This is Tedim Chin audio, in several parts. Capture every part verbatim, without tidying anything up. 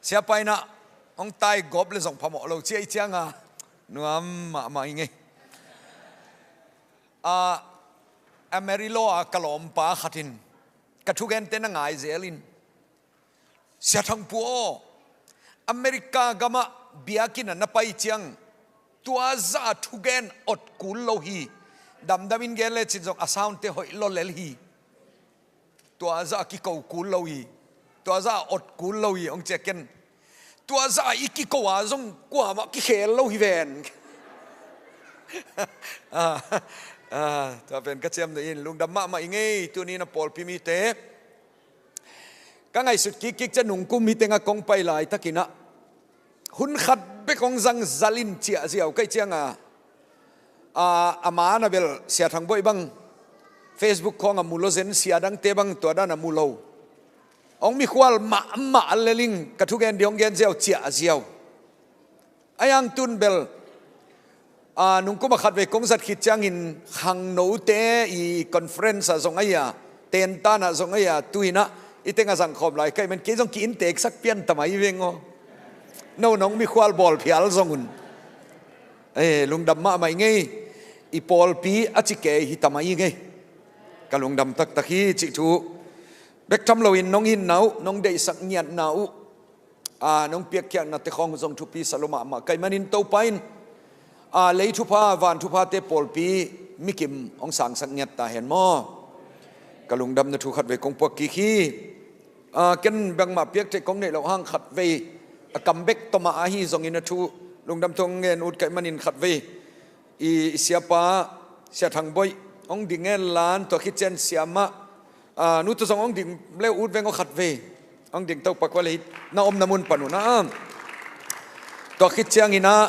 Siapa in ah hong tai gawp le zong phamawh lo ci ahih cianga nuam mahmah ing ei. A, Amarillo a ka lawmpa khat in ka thugente na ngai zel in, Sia Thang Pu aw, America gamah biakinn ah na pai ciang tua zah a thugen awt kul lo hi. Damdam in gen lecin zong a sound te hoih lo lel hi. Tua zah a kiko kul lo hi. Tua zah a awt kul lo hi hong ci a, ken tua zah a i kiko a zong kuamah kikhel lo hi ven. Ah, ah, tua pen ka ciamnuih in lungdam mahmah ing ei. Tuni in ah pawlpi mite ka ngaihsut kikkik ciang nungkum hi teng ah kong pai laitakin ah hun khat bek hong zang zal in ciah ziau ka hih cianga, a, a man a bel Sia Thang Boih bang Facebook khawng a mu lo zen, sia dangte bang tua dan a mu lo. Hong mikhual mahmah a lel ing, ka thugen ding hong gen ziau ciah ziau. A yang tun bel, a, nungkum a khatvei kong zat khit ciangin khangnote i conference ah zong ahi a, tentan ah zong ahi a, tu in ah i teng a zangkhawm lai ka hih man kei zong ki-innteksak pian ta mai veng aw. No nong mikhual bawl phial zong un. Eh, lungdam mahmah ing ei. I pawlpi a ci kei hi ta mai ing ei. Ka lungdam taktak hi cih thu bek tham loin nong hinna uh, nong deihsak ngiatna uh, a, nong piakkhiatnate khawng zong thupi sa lua mahmah ka hih manin Topa in, a, lei thupha, van thuphate pawlpi mikim hong sangsak ngiat ta hen maw. Ka lungdamna thu khatvei kong puak kik hi. A, ken bangmah piak theih kong neih loh hang khatvei a kam bek tawh mah ahi zongin a thu lungdam thu hong ngen ut ka hih manin khatvei i, i siapa Sia Thang Boih hong ding hen la, tua khit ciang siamah, a, nu tawh zong hong ding le ut veng aw khatvei. Hong ding to pak ua le, na omna mun pan un ah. Tua khit ciangin ah,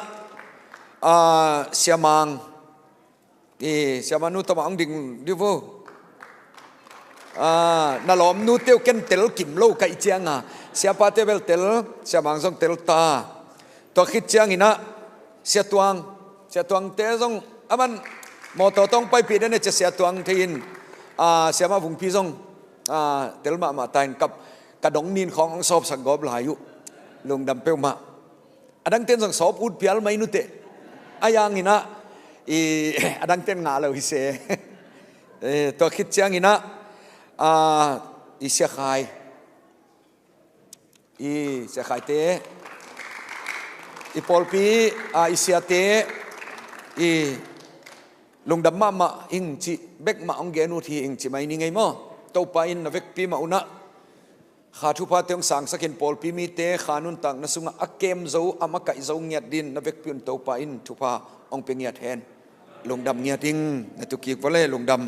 a, Sia Mang, i, siamah nu tawh mah hong ding dih vo. A, na lawmnute uh ken tel kim lo ka hih cianga, siapate bel tel, Sia Mang zong tel ta. Tua khit ciangin ah Sia Tuang, Sia Tuangte zong a man mawtaw tawh hong paipih den e, cia Sia Tuang thei in, a, siamah Vungpi zong, a, tel mahmah ta in kap, ka dong nin khawng hong sawpsak gawp lai uh. Lungdam peuhmah. A dangten zong sawp ut phial mai nuteh. A yang in ah i, a dangten ngah lo hi se. Eh, tua khit ciangin ah, a, i Sia Khai, i Sia Khaite, i pawlpi, a, i siate, i lungdam mahmah ing cih bek mah hong gen ut hi ing ci mai ni ngei maw. Topa in na vekpi mah un ah kha thuphate hong sangsak in, pawlpi mite kha nuntakna sungah a kem zo, a makaih zo ngiat dingin na vekpi un Topa in thupha hong pia ngiat hen. Lungdam ngiat ing, na tu kik vua le, lungdam.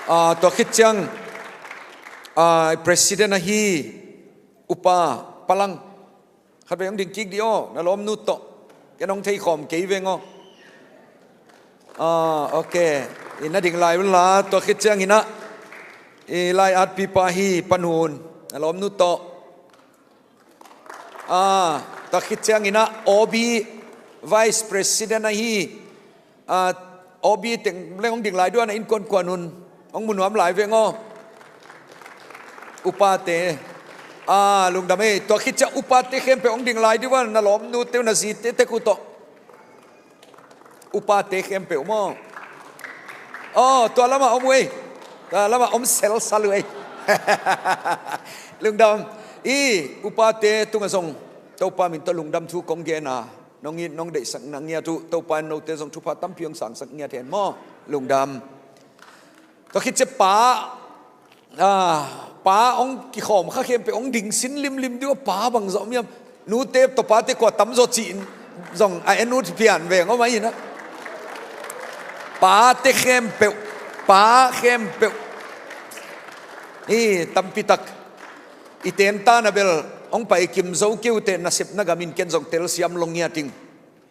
A, tua khit ciang, a, president ahi Upa Palang, khatvei hong ding kik dih aw, na lawmnu tawh. Ken hong theikhawm kei veng aw. A, ok. I na ding lai un la, tua khit ciangin ah i lai-atpipa hi Pa Nun, na lawmnu tawh. A, tua khit ciangin ah O B Vice President ahi, a, O B teng leng hong ding lai dih un, a inn kuankuan un. Hong mu nuam lai veng aw. Upate, a, lungdam ei. Tua khit ciang upate khempeuh hong ding lai dih un, na lawmnute uh, na zite tek uh tawh. Upate khempeuh maw. Aw, tua lamah om uh ei. Tua lamah om selsal uh ei. Lungdam. I upate tungah zong Topa min tawh lungdam thu kong gen a, nong it nong deihsak ngiat uh, Topa in note zong thupha tampi hong sangsak ngiat hen maw. Lungdam. Tua khit ciang pa, a, pa hong kikhawm kha khempeuh hong ding sin limlim dih uh, pa bang zawh miam. Nute tawh pate kua tamzaw cih in zong a en ut pian veng aw mai in ah. Pate khempeuh, pa khempeuh. Hi, tampi tak. I tentan a bel hong pai kim zo kei uh teh, nasepna gam in ken zong telsiam lo ngiat ing.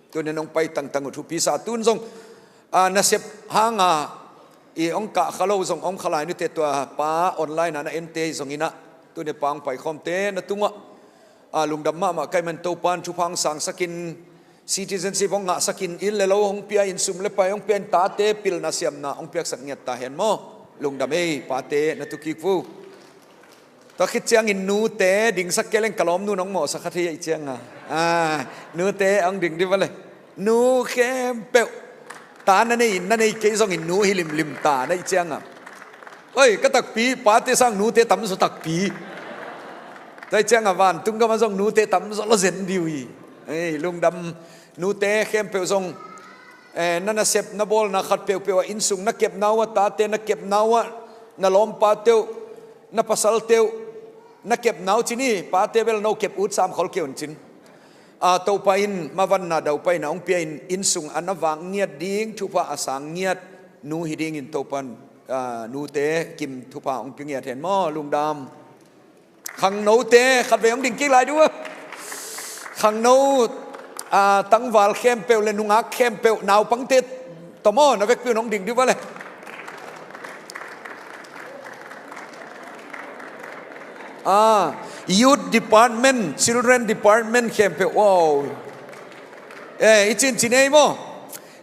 Tuni in hong pai tangtang uh thupi sa, tun zong, a, nasep hanga i hong kah kha lo zong om kha lai nuteh, tua pa online ah na ente hi zongin ah, tuni pa hong paikhawmte na tungah, a, lungdam mahmah ka hih man Topa in thupha hong sangsak in, citizenship hong ngahsak in, inn le lo hong pia in, sum le pai hong pia in, tate pilna siamna hong piaksak ngiat ta hen maw. Lungdam ei, pate na tu kik vo. Tua khit ciangin nute dingsak kei leng ka lawmnu nong mawhsak kha thei ahih cianga. Ah, nute hong ding dih va le. Nu khempeuh. Ta na nei, na nei kei zongin nu hi limlim ta na hih cianga. Oi, ka takpi, pate sang nute tamzaw takpi. Tua hih cianga vantung gama zong nute tamzaw lo zen dih uh hi. Ei, lungdam. Nute khempeuh zong, eh, na nasep na bawlna khat peuhpeuh ah, innsung na kepna uh ah, tate na kepna uh ah, na lawmpate uh, na pasalte uh, na kepna uh cin hi, pate bel no kep ut sam khol kei un cin. Ah, Topa in mavanna daupaina hong pia in, innsung a na vak ngiat ding thupha a sang ngiat nu hi dingin Topa in, ah, nute kim thupha hong pia ngiat hen maw, lungdam. Khangnote khatvei hong ding kik lai dih uh. Khangno, ah, tangval khempeuh le nungak khempeuh, naupangte tawh maw, na vekpi un hong ding dih va le. Ah, youth department, children department khempeuh, wow. Eh, i cin cin ei maw.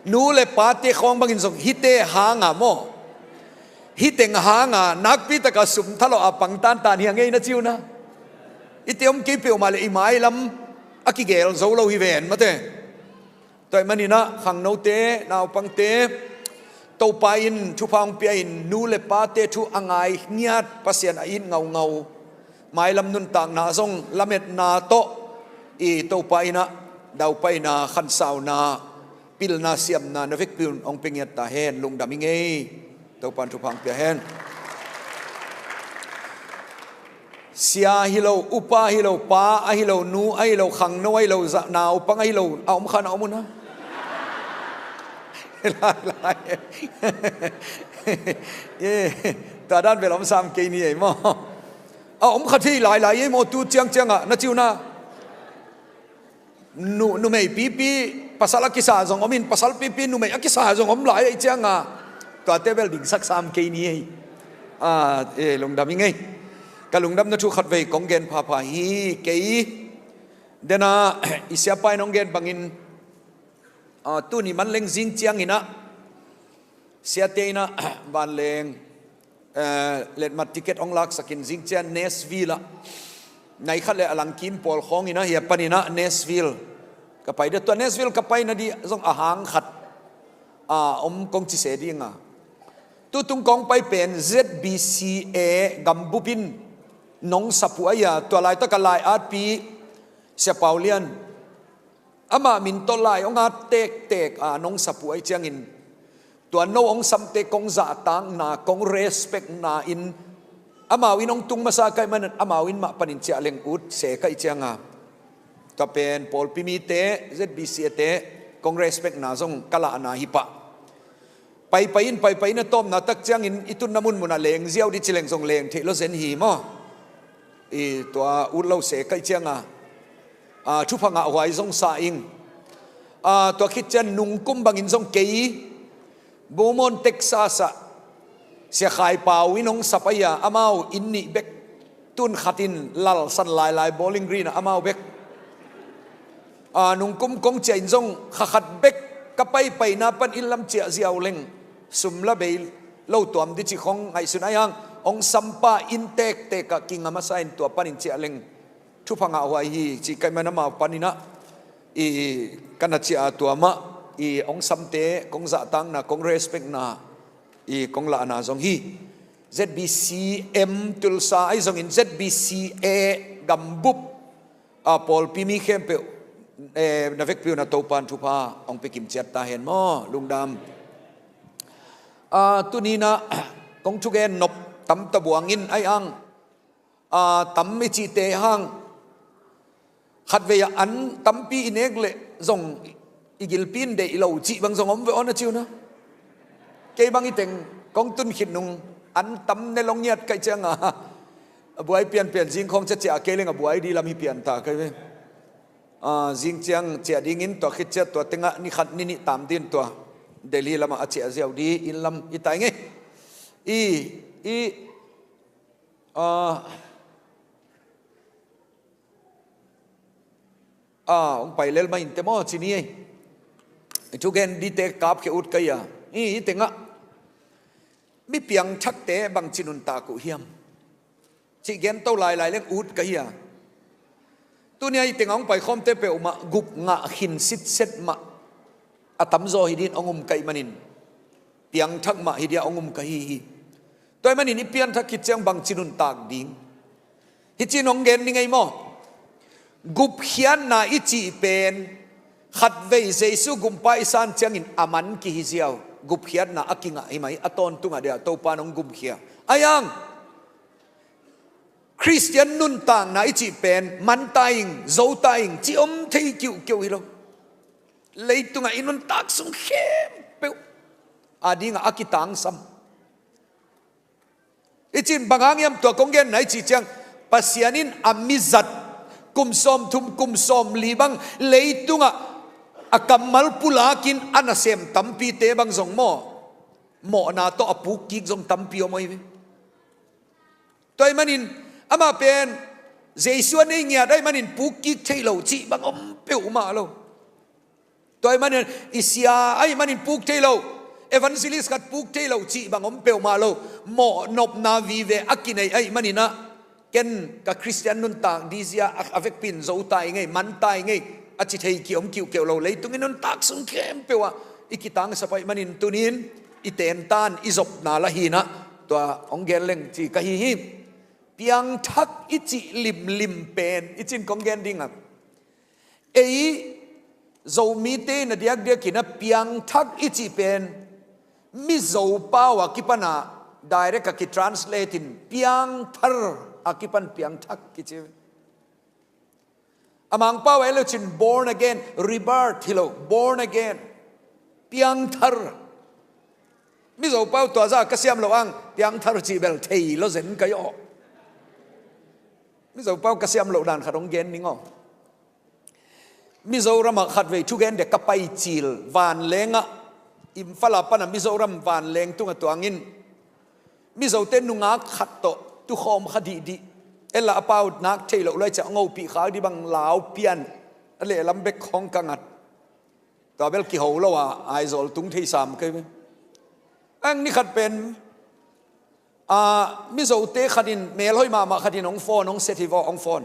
Nu le pate khawng bangin zong hihte hanga maw. Hih teng hanga nakpi taka sum thalawh a pang tantan hi a ngei na ci uh na. Hihte om kei peuhmah le i mailam a kigel zo lo hi ven mate. Tua ahih maninah khangnote, naupangte, Topa in thupha hong pia in nu le pate thu a ngai ngiat, Pasian a it ngaungau, mailam nuntakna zong lametna tawh i Topa innah daupaina, khansauna, pilna, siamna na vekpi un hong pia ngiat ta hen, lungdam i ngei. Topa in thupha hong pia hen. Sia hi lo, upa hi lo, pa ahi lo, nu ahi lo, khangno ahi lo, za-, naupang ahi lo, a om khan a om un a. Lai, lai. Ye, tua dan bel om sam kei ni ei maw. A om kha thei lai lai ei maw, tu ciangciang ah na ci uh na. Nu, numei pipi pasal a kisa zong om in, pasal pipi numei a kisa zong om lai ahih cianga tuate bel dingsak sam kei ni ei. Ah, eh, lungdam i ngei. Ka lungdamna thu khatvei kong gen phapha hi kei. Dena i siapa in hong gen bangin, ah, tuni manleng zing cianginah siate innah vanleng, eh, letmat ticket hong laksakin zing cian Nashville ah, nai khat le a langkim pawl khawng innah hia paninah Nashville ka pai dia, tua Nashville ka paina dih zong a hang khat, ah, om kong ci se dinga. Tutung kong pai pen Z B C A gambup in nong sap uh ahi a, tua laitak a lai-atpi Sia Pau Lian amah min tawh lai hong at tektek a nong sap uh ahih ciangin, tua no hong samte kong zahtakna, kong respectna in amau in hong tung masa ka hih manin amau in mah panin ciah leng ut se ka hih cianga, tua pen pawlpi mite, Z B C A te kong respectna zong ka lahna hi pah. Paipai in, paipai in a tawpna tak ciangin i tunna munmun ah leng ziau dih ci leng zong leng theih lo zen hi maw. I tua ut lo se ka hih cianga, ah, thupha ngahhuai zong sa ing. Ah, tua khit cian nungkum bangin zong kei Beaumont, Texas ah Sia Khai Pau in hong sap ahi a, amau inn nih bek, tun khat in Lalsan lailai Bowling Green ah amau bek. Ah, nungkum kong ciah in zong kha khat bek ka paipaina pan inn lam ciah ziau leng sum la bei lo tuam dih ci khong ngaihsun ahi hang, hong sampa inn tektek ah kinga masa in tua panin ciah leng thupha ngahhuai hi ci ka hih man amau paninah i ka na ciah a, tua mah i hong samte kong zahtakna, kong respectna, i kong lahna zong hi. Z B C M Tulsa ahi zongin Z B C A gambup, ah, pawlpi mi khempeuh, eh, na vekpi un a Topa in thupha hong pia kim ciat ta hen maw, lungdam. Ah, tuninah kong thugen nop tam ta buang in ahi hang, ah, tam i cihte hang, khatvei ah an tampi i nek leh zong i gilpi in deih lo cih bang zong om ve aw na ci uh na. Kei bang i teng kong tun khit nung an tam ne lo ngiat ka hih cianga a buai pianpian zing khawng ciaciah a kei leng a buai dih lam hi pian ta ka hi ve. Ah, zing ciang ciah dingin tua khit ciat tua tengah ni khat ni nih tam din tua Delhi lamah a ciah ziau dih inn lam hi ta i ngei. I, i, ah, ah, hong pai lel mah inteh maw ci ni ei. I thugen dihte kapkhia ut ka hi a. I, i tengah mi piangthakte bangci nuntak uh hiam cih gen to lailai leng ut ka hi a. Tuni a i tengah hong paikhawmte peuhmah gupngah khin sitset mah a tamzaw hi dingin hong um ka hih manin, piangthak mah hi dingin hong um ka hi hi. Tua ahih manin i pianthak khit ciang bangci nuntak ding? Hih ci-in hong gen ni ngei maw? Gupkhiatna i cih pen khatvei Jesu gumpa i san ciangin a man kihi ziau. Gupkhiatna a kingah hi mai, a tawntungah dia Topa in hong gumkhia. Ahi hang Khristian nuntakna i cih pen man ta ing, zo ta ing ci om thei kiuhkiuh hi lo. Leitungah i nuntak sung khempeuh a dingah a kitangsam. I cih bang hang hiam tua kong genna i cih ciang, Pasian in a mizat kum sawmthum kum sawmli bang leitungah a kammal pulakin a nasem tampite bang zong maw, mawhna tawh a pukkik zong tampi om ahi ve. Tua ahih manin amah pen Jesu a nei ngiat ahih manin pukkik thei lo cih bang om peuhmah lo. Tua ahih manin i sia ahih manin puk thei lo, evangelist khat puk thei lo cih bang om peuhmah lo. Mawhnopna vive a kinei ahih manin ah, ken ka Khristian nuntak dizia a, a vekpi in zo ta ing ei, man ta ing ei a ci thei kiom kiuhkeuh lo. Leitung i nuntak sung khempeuh ah i kitangsap ahih manin tuni-in i tentan i zopna la hi-in ah, tua hong gen leng ci ka hi hi. Piangthak i cih limlim pen i cih kong gen ding a, ei Zomite in a diakdiakin a piangthak i cih pen Mizo pau a kipan a direct a kitranslate in piangthar a kipan piangthak kici. A Mangpau a en le cin born again, rebirth hi lo, born again. Piangthar. Mizo pau tua zah ka siam lo hang piangthar cih bel thei lo zen ka hi aw. Mizo pau ka siam loh dan khat hong gen ning aw. Mizoram ah khatvei thugen dek ka pai cil vanleng ah, Imphal a pan a Mizoram vanleng tungah tuangin Mizote nungak khat tawh tukhawm kha dihdih. Ella a pau nak thei loh lai ciah hong hopih khak dih bang lau pian a lehlam bek khawng ka ngat. Tua bel kiho lo a Aizawl tung thei sam kei ve. Ang ni khat pen, a, Mizote khat in melhoih mahmah khat in hong phone, hong set hi vaw, hong phone.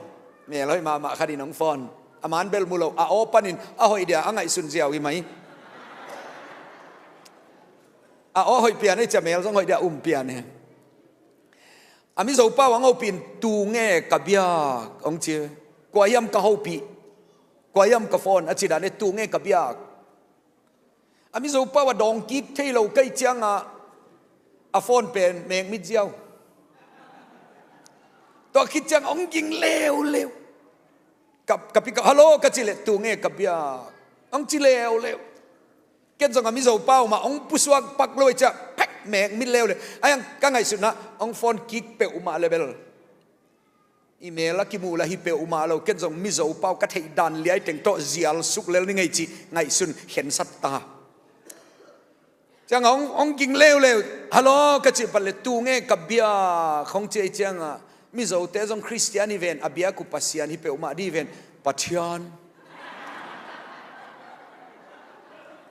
Melhoih mahmah khat in hong phone. A man bel mu lo, a aw panin a hoih dia a ngaihsun ziau hi mai. A aw hoih pian ei ciah mel zong hoih dia um pian hi. A Mizo pau hong hopih in, tu nge ka biak hong ci. Kua hiam ka hopih, kua hiam ka phone a ci dan e, tu nge ka biak. A Mizo pau a dawng kik thei lo ka hih ciangah a phone pen mekmit ziau. Tua khit ciang hong ging leuleu. Ka, ka pick up, hello ka cih leh tu nge ka biak hong ci leuleu. Ken zong a Mizo pau mah hong pusuak pak lo i ciah pek mekmit leuleu. Ahi hang ka ngaihsutna hong phone kik peuhmah le bel i mel a kimuh lah hi peuhmah lo. Ken zong Mizo pau ka theih dan liai teng tawh zial suk lel ni ngei cih ngaihsun khensat ta. Ciangah hong, hong ging leuleu, hello ka cih pat le tu nge ka biak hong ci ei ciangah Mizote zong Khristian hi ven, a biak uh Pasian hi peuhmah dih ven, Pathian.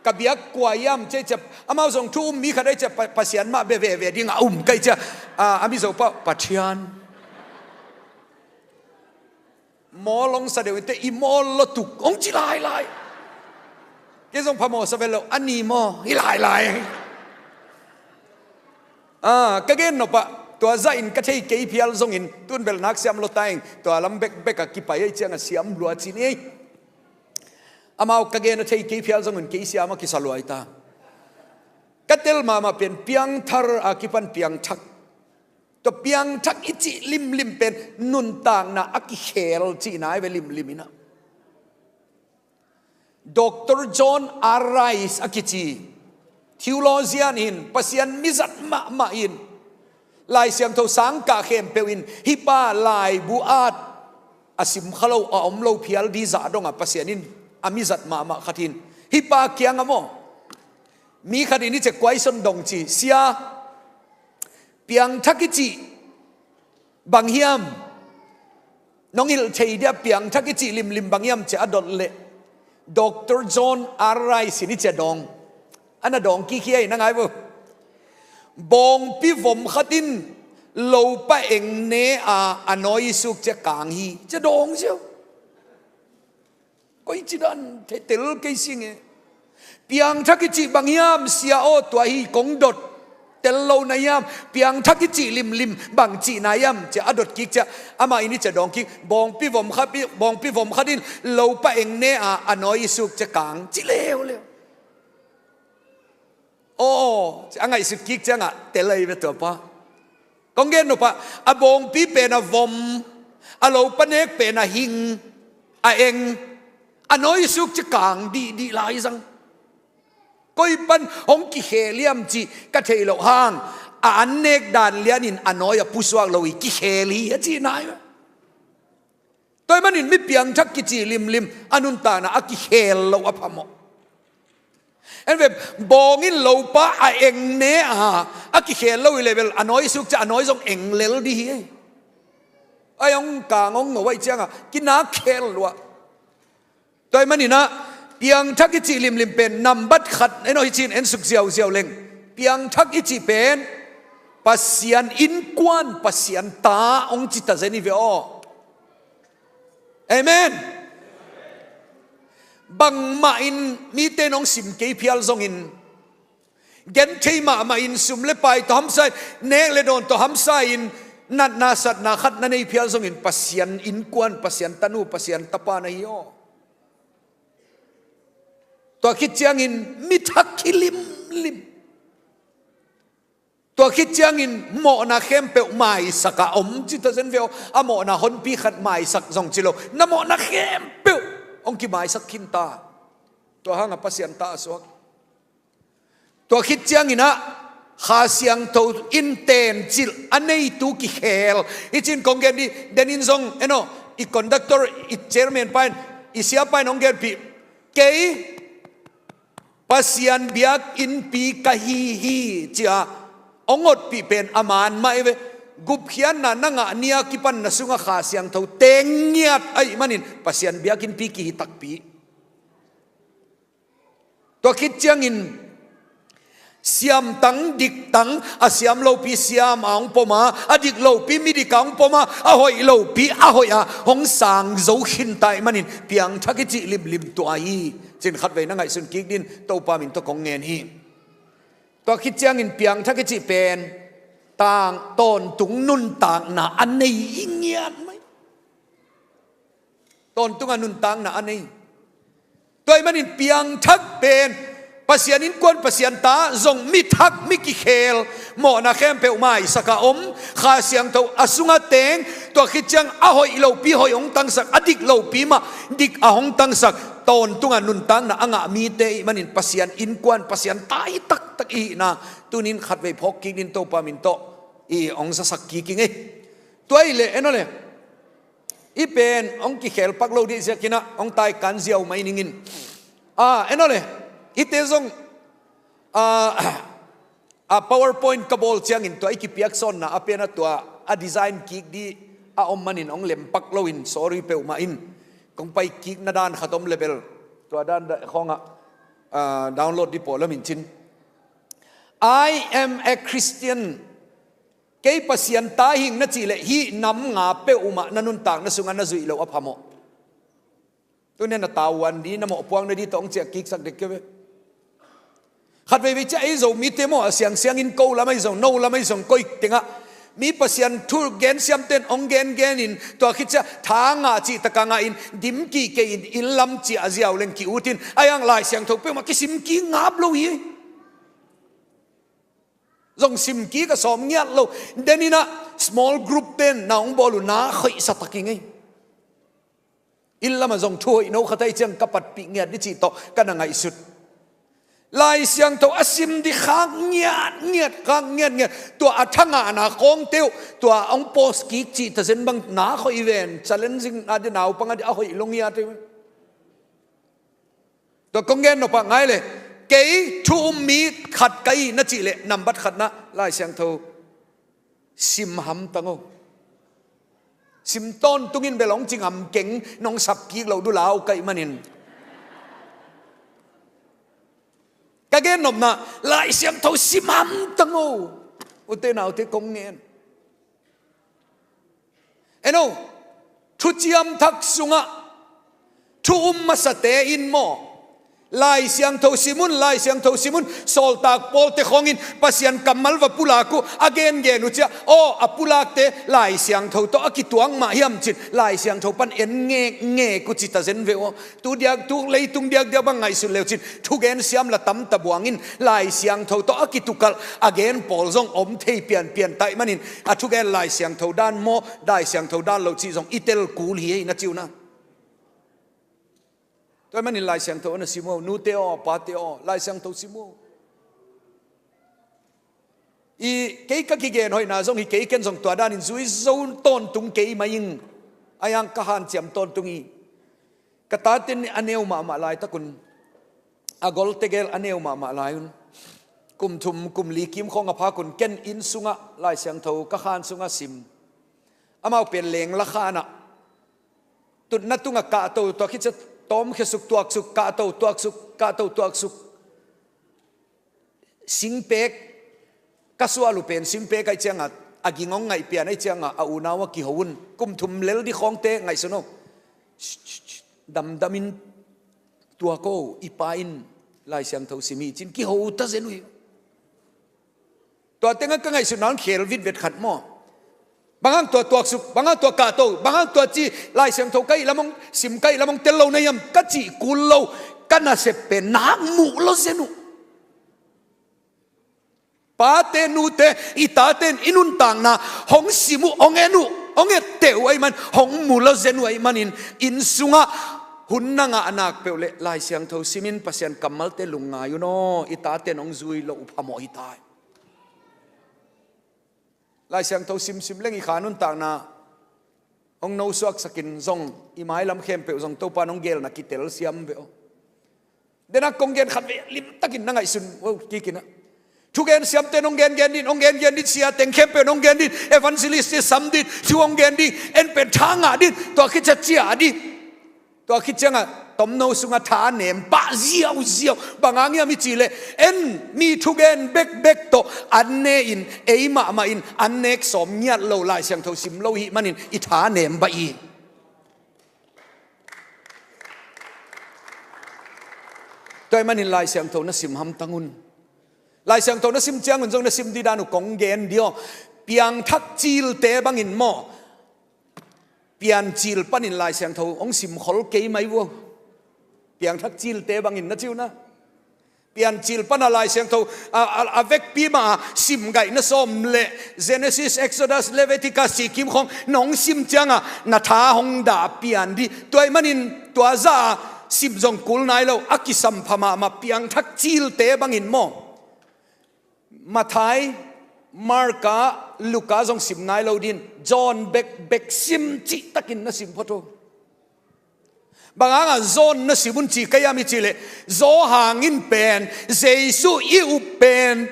Ka biak kua hiam ci ei ciah, amau zong thu um mi khat ei ciah, Pa-, Pasian mah bia veve ding a um ka ei ciah, a, a Mizo pau Pathian. Mawl hong sa deuh in te i mawl lo tuk hong ci lailai. Kei zong phamawh sa vet lo, a ni maw hi lailai. A, ka gen nopah tua zahin ka thei kei phial zongin tun bel nak siam lo ta ing, tua lam bekbek a kipai ei ciangah siam lua ci ni ei. Amau ka gen a thei kei phial zongin kei siam a kisa luai ta. Ka tel mahmah pen piangthar a kipan piangthak. Tua piangthak i cih limlim pen nuntakna a kikhel cihna hi ve limlim inah. Doctor John R. Rice a kici theologian in, Pasian mizat mahmah in, Lai Siangtho sangkah khempeuh in hih pa laibu at a sim kha lo, a om lo phial dih zah dongah Pasian in a mizat mahmah khat in hih pa kiangah maw, mi khat in i cek kuaison dong ci, sia, piangthak i cih bang hiam? Nong hilh thei dia piangthak i cih limlim bang hiam ci a dot leh Doctor John R. Rice in i cih a dawng. A na dawng kik hi ei, na ngai vo. Bawngpi vom khat in Lopa eng ne a, a nawi i suk cia kang hi, cia dawng ziau. Koi ci dan thei tel kei sing e. Piangthak i cih bang hiam, sia aw, tua hi kong dot. Tel lo na hiam, piangthak i cih limlim bang cihna hiam, cia a dot kik cia, amah in i cia dawng kik, bawngpi vom khat, bawngpi vom khat in lopa eng ne a, a nawi i suk cia kang, ci leuleu. Aw, a ngaihsut kik ciangah tel ahi ve tua pa. Kong gen nop ah, a bawngpi pen a vom, a lopa nek pen a hing, a eng, a nawi suk cia kang dihdih lai zang. Koi pan hong kikhel hiam cih ka theih loh hang, a an nek dan lianin a nawi a pusuak lo hi, kikhel hi a cihna hi ve. Tua ahih manin mi piangthak kici limlim a nuntakna a kikhel lo a phamawh. En ve, bawng in lopa a eng ne a, a kikhel lo hi leh bel a nawi suk cia a nawi zong eng lel dih hi. Ai hong kang hong ngo ahih ciangah kinak khel lua. Tua ahih manin ah, piangthak i cih limlim pen nambat khat, en aw, hi cin en suk ziauziau leng. Piangthak i cih pen Pasian innkuan, Pasian ta hong ci ta zen hi ve aw. Amen. Bangmah in mite in hong sim kei phial zongin, genthei mahmah in sum le pai tawh hamsa in, nek le dawn tawh hamsa in, natna satna khat na nei phial zongin Pasian innkuan, Pasian tanu, Pasian tapa na hi aw. Tua khit ciangin mi thak hi limlim. Tua khit ciangin mawhna khempeuh maisak a om ci ta zen ve aw. A mawhna honpi khat maisak zong ci lo, na mawhna khempeuh hong kimaisak khin ta. Tua hangah Pasian ta a suak. Tua khit ciangin ah Kha Siangtho in tencilh a neitu kikhel. Hi cin kong gen dih, den in zong, en aw, i conductor, i chairman pa in, i sia pa in hong genpih, kei Pasian biakinnpi ka hi hi, ci-a hong otpih pen a man mah hi ve. Gupkhiatna na ngah ni-a kipan na sungah Kha Siangtho teng ngiat ahih manin Pasian biakinnpi kihi takpi. Tua khit ciangin siamtang, diktang, a siam lopi siam a hong pom a, a dik lopi midik a hong pom a, a hoih lopi a hoih a hong sang zo khin ta ahih manin piangthak i cih limlim tua hi, cin khatvei na ngaihsun kik dih in, Topa min tawh kong ngen hi. Tua khit ciangin piangthak i cih pen tang, tawntung nuntakna a nei hi ngiat mai. Tawntung a nuntakna a nei. Tua ahih manin piangthak pen Pasian innkuan, Pasian ta, zong mi thak, mi kikhel, mawhna khempeuh maisak a om, Kha Siangtho a sungah teng, tua khit ciang a hoih lopi hoih hong tangsak, a dik lopi mah dik a hong tangsak, tawntung a nuntakna a ngah mite ahih manin Pasian innkuan, Pasian ta hi taktak i hihna tuni in khatvei phawk kik dih in, Topa min tawh i hong zasak kik ing ei. Tua ahih leh, en aw le, hih pen hong kikhel pak lo dih ziakin ah hong taikan ziau mai ning in. Ah, en aw le, hihte zong, ah, ah, PowerPoint ka bawl ciangin tua i kipiaksawnna a pen a tua a design kik dih a om manin hong lem pak lo in, sorry peuhmah in. Kong pai kikna dan khat om le bel tua dan khawngah, ah, download dih pawh lam in cin. "I am a Christian." Kei Pasian ta hing na cih leh hih nam nga peuhmah na nuntakna sungah na zuih loh a phamawh. Tuni a na tavuan dih, na mawhpuakna dih tawh hong ciah kiksak dek kei ve. Khat veivei ciah ei Zomite maw, a siangsiang in ko lam ahi zong, no lam ahi zong, koi tengah mi Pasian thu gensiamte in hong gengen in, tua khit ciah tha ngah cih taka ngah in, dim kikei in, inn lam ciah ziau leng ki-ut in, a hiang Lai Siangtho peuhmah kisim kik ngap lo hi. Zong sim kik a sawm ngiat lo. Den in ah small group ten na hong bawl uh na khoihsa tak ing ei. Inn lamah zong thu hoih no khat ahih ciang ka patpih ngiat dih cih tawh ka na ngaihsut. Lai Siangtho a sim dih khak ngiatngiat, khak ngiatngiat. Tua a tha ngahna khawngte uh, tua hong post kik cih tazen bang na khoih ven. Challenging a dih, naupang a dih a hoih lo ngiat hi. Tua kong gen nop ah ngai le, kei thu um mi khat ka hi na cih leh, nambat khatna Lai Siangtho sim hamtang o. Sim tawntungin bel hong ci ngam keng, nong sap kik loh dulau ka hih manin. Ka gen nopna, Lai Siangtho sim hamtang o. Ute naute kong ngen. En aw, thuciam thak sungah thu um masate in maw, Lai Siangtho sim un, Lai Siangtho sim un, sawltak pawlte khawngin Pasian kammal va pulak uh, a gengen uh ciah, aw, a pulakte Lai Siangtho tawh a kituak mah hiam cin, Lai Siangtho pan en ngekngek uh ci ta zen ve aw. Tu diak, tu leitung diakdiak bang ngaihsun leu cin, thugen siam la tam ta buang in, Lai Siangtho tawh a kitukalh a gen pawl zong om thei pianpian taih manin, a thugen Lai Siangtho dan maw, Lai Siangtho dan lo cih zong i tel kul hi ei na ci uh na. Tua ahih manin Lai Siangtho na sim aw, nute aw, pate aw, Lai Siangtho sim aw. I kei ka kigen hoihna zong hi kei, ken zong tua danin zui zo tawntung kei mai ing. A hiang ka hanciam tawntung hi. Ka tate a neu mahmah laitakun, a gol tegel a neu mahmah lai un, kum thum kum li kim khawng a phakun ken inn sungah Lai Siangtho ka khan sungah sim. Amau pen lengla khanah tutna tungah kahto, tua khit ciah tawmkhia suk, tuaksuk, kahto, tuaksuk, kahto, tuaksuk. Singpek ka suah uh pen singpek ahih ciangah, a ging hong ngaih pian ahih ciangah a unau a kiho un. Kum thum lel ding khawngte ngaihsun aw. Damdamin tuak aw, i pa in Lai Siangtho sim hi cin kiho ta zen uh hi. Tua tengah ka ngaihsutna hong khel vitvet khat maw. Bang hang tua tuaksuk, bang hang tua kahto, bang hang tua ci, Lai Siangtho ka ih lam hong sim, ka ih lam hong tel lo na hiam ka cih kul lo, ka nasep pen nak muh lo zen uh. Pate nute, i tate in i nuntakna hong sim uh, hong en uh, hong etteh uh ahih man, hong mu lo zen uh ahih manin, inn sungah hun na ngah nak peuh leh Lai Siangtho simin Pasian kammalte lungngai un aw, i tate in hong zui loh uh phamawh hi ta hi. Lai Siangtho simsim leng i kha nuntakna hong nosuaksakin zong, i mailam khempeuh zong Topa in hong gelna kitel siam ve aw. Dena kong gen khat ve limtakin na ngaihsun aw, kikin ah. Thugen siamte in hong gengen din, hong gengen din, sia teng khempeuh in hong gen din, evangelist te sam din, thu hong gen din, en pen tha ngah din, tua khit ciah ciah din. Tua khit ciangah tomno sungah tha nem pah ziauziau. Bang hang hiam i cih leh, en mi thugen bekbek tawh an ne in, ei mahmah in an nek sawm ngiat lo, Lai Siangtho sim lo ahih manin i tha nem baih hi. Tua ahih manin Lai Siangtho na sim hamtang un. Lai Siangtho na sim ciangun zong na sim ding dan uh kong gen dih aw. Piangthak cilte bangin maw, Piancil panin Lai Siangtho hong simkhol kei mai uh aw. Piangthak cilte bangin na ci uh na. Piancil pana Lai Siangtho a, a, a vekpi mah a simgaih na sawm leh Genesis, Exodus, Leviticus cih kim khawng nong sim ciangah na tha hong dah pian dih. Tua ahih manin tua zah a sim zong kul nai lo, a kisampha mahmah piangthak cilte bangin maw, Matthai, Marka, Luka zong sim nai lo din, John bekbek sim cihtakin na sim phot uh. Bang hangah John na sim un ci ka hiam i cih leh, Johan in pen Jesu i up pen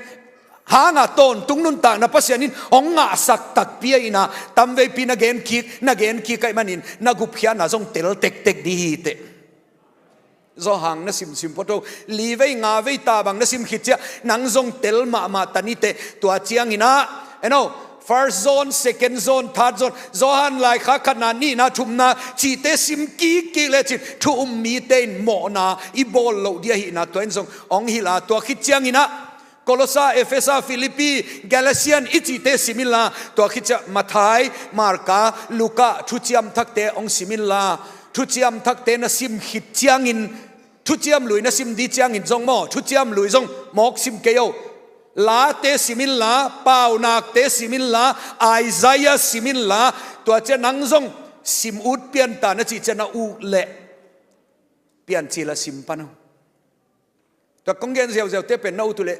hangah tawntung nuntakna Pasian in hong ngahsak takpi ahihna tamveipi na gen kik, na gen kik ahih manin na gupkhiatna zong tel tektek dih hi teh. Johan na simsim phot uh. Li vei nga vei ta bang na sim khit ciah nang zong tel mahmah ta ni teh. Tua ciangin ah, en aw, First John, Second John, Third John, Johan laikhak khatna, nihna, thumna cihte sim kikkik lecin thu um mite in mawhna i bawl loh ding ahihna tua in zong hong hilh a, tua khit ciangin ah Kolosa, Efesa, Filipi, Galatian i cihte sim inla, tua khit ciah Matthai, Marka, Luka, Thuciam Thakte hong sim inla. Thuciam Thakte na sim khit ciangin, Thuciam Lui na sim ding ciangin zong maw, Thuciam Lui zong mawk sim kei aw. Late sim inla, Paunakte sim inla, Isaiah sim inla, tua ciah nang zong sim ut pian ta na cih ciah na ut leh Piancil ah sim pan uh. Tua kong gen ziauziaute pen na ut uh leh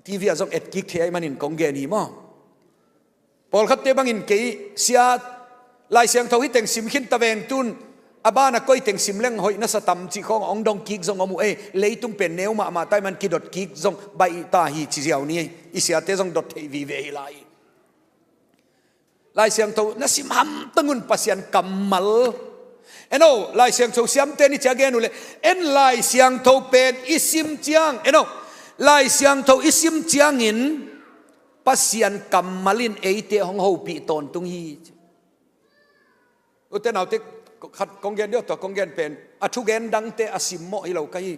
T V ah zong etkik thei ahih manin kong gen hi maw. Pawlkhatte bangin kei sia, Lai Siangtho hi teng sim khin ta veng, tun a ban a koi teng sim leng hoih na sa tam cih khawng hong dong kik zong om uh ei. Leitung pen neu mahmah ta ahih man kidot kik zong baih ta hi ci ziau ni ei. I siate zong dot theih vive hi lai. Lai Siangtho na sim hamtang un, Pasian kammal. En aw, Lai Siangtho siamte ni cia gen uh leh, en Lai Siangtho pen i sim ciang, en aw, Lai Siangtho i sim ciangin Pasian kammal in eite hong hopih tawntung hi. Ute naute, khat kong gen dih, tua kong gen pen a thugen dangte a simmawh hi lo ka hi.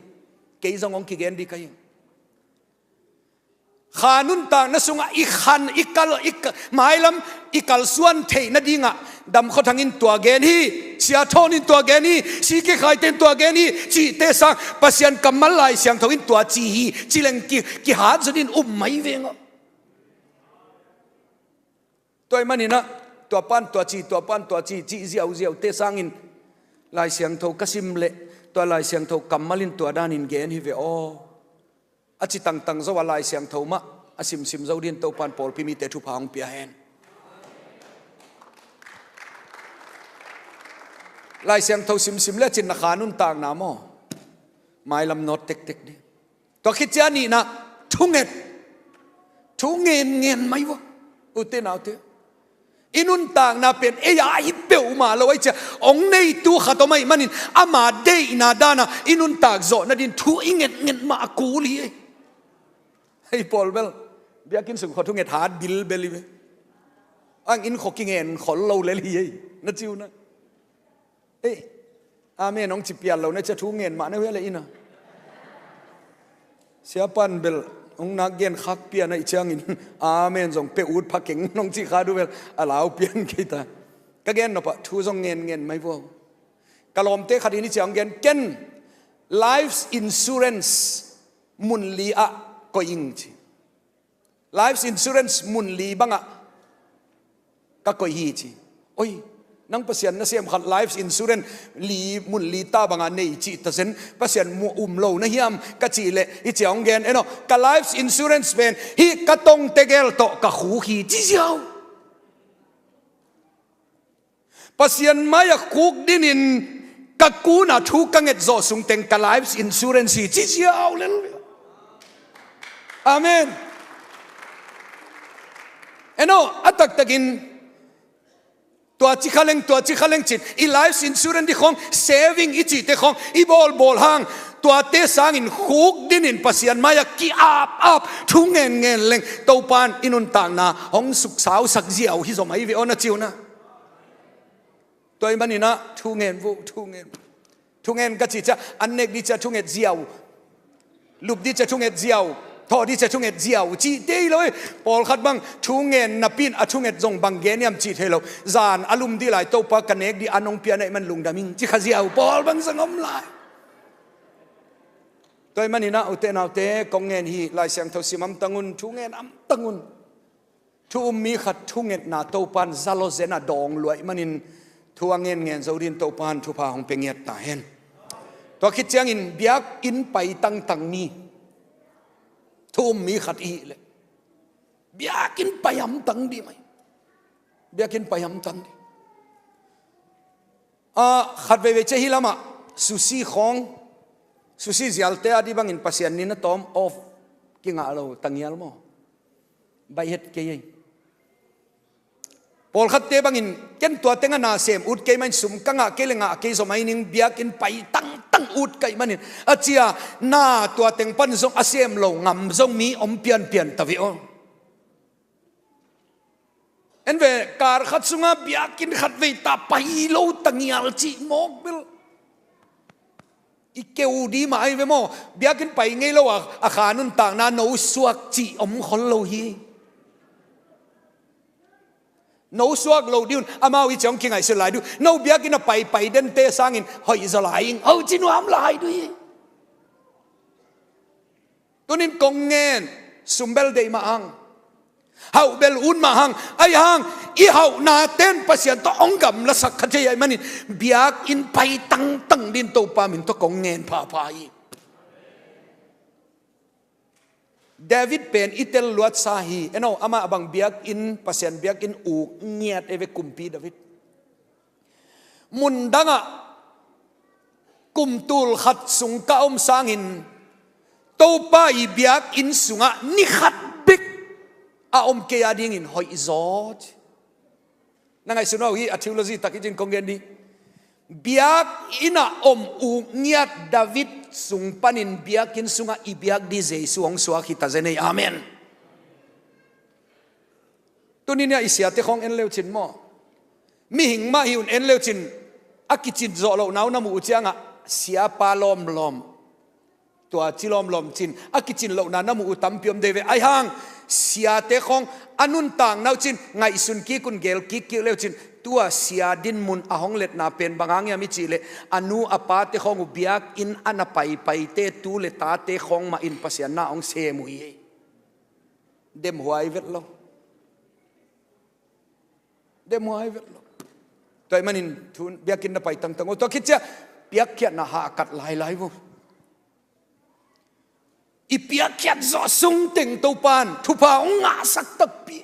Kei zong hong kigen dih ka hi. Kha nuntakna sungah i khan, i kal, i ka-, mailam i kalsuan theih nadingah Dam Khua Thang in tua gen hi, Sia Thawn in tua gen hi, C K Khai te in tua gen hi, cihte sang Pasian kammal Lai Siangtho in tua ci hi, ci leng ki, kihat zaw dih in um mai veng aw. Tua ahih maninah tua pan tua ci, tua pan tua ci, cih ziauziaute sangin Lai Siangtho ka sim leh tua Lai Siangtho kammal in tua danin gen hi ve aw. A ci tangtang zo a Lai Siangtho mah a simsim zo dih in Topan pawlpi mite thupha hong pia hen. Lai Siangtho simsim le a cin na kha nuntakna maw? Mailam nawt tektek dih. Tua khit ciang a nihna, thunget. Thu ngenngen mai vua. Ute naute, i nuntakna pen ei a hi peuhmah lo ahih ciang hong neitu khat om ahih manin ama deihna dana i nuntak zawh nadin thu i ngetnget mah a kul hi. Hei pawl bel biakinn sung khua thunget hat bilbel hi ve. Ang inn khua kingen khol lo lel hi ei, na ci uh na. Ei, amen hong ci pial lo na cia, thu ngen mah na uh hia le inn a. Siapan bel hong nak gen khak pian ahih ciangin amen zong pia ut pha keng hong ci kha duh bel a lau pian kei ta. Ka gen nopah thu zong ngenngen mai vua. Ka lawmte khat in hih ciang hong gen, ken life insurance mun li ah koih ing ci. Life insurance mun li bangah ka koih hi ci. Oi, nang Pasian nasem khat life insurance li, mun li ta bangah nei cih ta zen, Pasian mu um lo na hiam ka cih leh hih ciang hong gen, eno, ka life insurance pen hih ka tongte gel tawh ka khuk hi ci ziau. Pasian mai-ah khuk dinin ka kunah thu ka nget zawh sungteng ka life insurance hi ci ziau lel. Amen. Eno, a taktakin tua ci kha leng, tua ci kha leng cin i life insurance dih khawng, saving i cihte khawng i bawlbawl hang, tuate sangin khuk dinin Pasian mai-ah ki-apap thu ngenngen leng Topan i nuntakna hong suksausak ziau hi zaw mai ve aw, na ci uh na. Tua ahih maninah thu ngen vua, thu ngen. Thu ngen ka cih ciang an nek dih ciang thunget ziau, lup dih ciang thunget ziau, thawh dih ciang thunget ziau cihte hi lo hi. Pawlkhat bang thu ngen napi in a thunget zong bang gen hiam cih thei lo. Zan a lum dih lai Topa ka nek dih an hong pia na hih man lungdam ing ci kha ziau pawl bang zong om lai. Tua ahih maninah ute naute, kong ngen hi, Lai Siangtho sim hamtang un, thu ngen hamtang un. Thu um mi khat thungetna Topan za lawzen a dawng lua ahih manin thu a ngenngen zo dih in Topan thupha hong pia ngiat ta hen. Tua khit ciangin biakinn pai tangtang mi thu um mi khat i hih leh biakinn pai hamtang dih mai. Biakinn pai hamtang dih. Ah, khat veivei ciang hih lamah sushi khawng, sushi zialte a dih bangin Pasian ni na tawm off kingah lo, tangial maw? Baih het kei ei. Pawlkhatte bangin ken tua tengah na sem ut kei mahin, sum ka ngah kei le ngah kei zaw mai ning, biakinn pai tangtang ut ka hih manin a cia, na tua teng pan zong a sem lo ngam zong mi om pianpian ta ve aw. En ve, kar khat sungah biakinn khat vei ta pai lo tangial cih mawk bel i keu dih mah ahi ve maw. Biakinn pai ngei lo a, a kha nuntakna no suak cih om khol lo hi. No suak lo dih un, amau i ciang kingaihsun lai dih un, no biakinn a paipai dente sangin hoih zaw lai ing, ho ci nuam lai dih hi. Tunin kong ngen, sum bel deih mah hang, hauh bel ut mah hang, ahi hang i hauhna ten Pasian tawh hong gamlasak kha thei ahih manin biakinn pai tangtang dih in Topa min tawh kong ngen phapha hi. David pen i tel luatsa hi. Eno, amah bang biakinn, Pasian biakinn uk ngiat ei ve, kumpi David. Mundangah kum tul khat sung ka om sangin Topa i biakinn sungah ni khat bek a om kei a dingin hoih zaw ci. Na ngaihsun uh hi, a theology tak hi cin kong gen dih. Biakinn ah om uk ngiat David sung panin biakinn sungah i biak dih Jesu hong suak hi ta zen ei. Amen. Tuni-in ah i siate khawng en leu cin maw? Mihing mah hi un en leucin, a kicin zawh lohna uh na muh uh ciangah siapa lawmlawm, tua ci lawmlawm cin a kicin lohna na muh uh tampi om dei ve. Aihang siate khawng a nuntakna uh cin ngaihsun kik un, gel kikkik leucin, tua sia dinmun a hong letna pen bang hang hiam i cih leh, a nu a pate khawng uh biakinn a na paipaite tu le tate khawng mah in Pasian na hong sem uh hi. Demhuai vet lo. Demhuai vet lo. Tua ahih manin thu biakinn na pai tangtang uh, tua khit ciah piakkhiatna hahkat lailai uh. I piakkhiat zawh sung teng Topa'n thupha hong ngahsak takpi.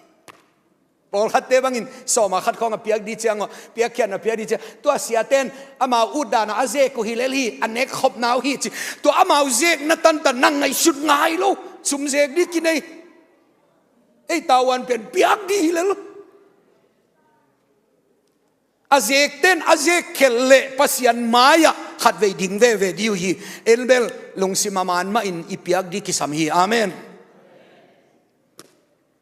Pawlkhatte bangin sawma khat khawng a piak dih ciang aw, piakkhiatna piak dih ciang, tua siate'n amau utdan a a zek uh hi lel hi, a nekkhopna uh hi ci. Tua amau zekna tantan nang ngaihsut ngai lo, sum zek dih kinei. Ei tavuan pen piak dih hi lel. A zekte'n a zek khelh leh Pasian mai-ah khatvei ding veve dih uh hi. Ei bel lungsim a man mahin i piak dih kisam hi. Amen.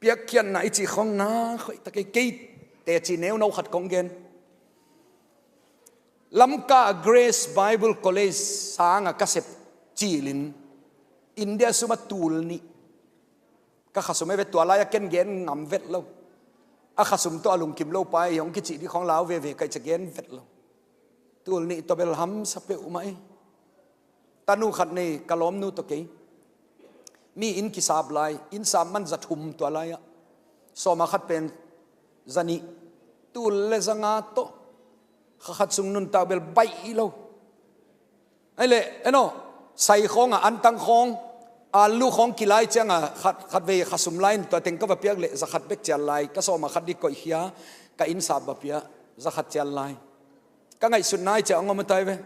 Piakkhiatna i cih khawng na khoih ta kei, kei teci neuno khat kong gen. Lamka Grace Bible College sanga ka sep cilin India suma tul nih ka khasum e ve, tua lai-a ken gen ngam vet lo. A khasum tawh a lungkim lo pa hi hong kicih dih khawng lau veve ka hih ciang gen vet lo. Tul nih tawh bel hamsa peuhmah hi. Tanu khat nei, ka lawmnu tawh kei. Mi inn kisap lai, inn sap man za thum tua lai-ah. Sawma khat pen za nih. Tul le za nga tawh. Kha khat sung nuntak bel baih hi lo. Ahih leh, eno, sai khawng a, antang khawng, alu khawng kilai ciang a, khat, khatvei khasum lai in tua teng ka va piak leh za khat bek cial lai, ka sawma khat dih koihkhia, ka inn sap va pia, za khat cial lai. Ka ngaihsutna i ciah hong om a tai ve.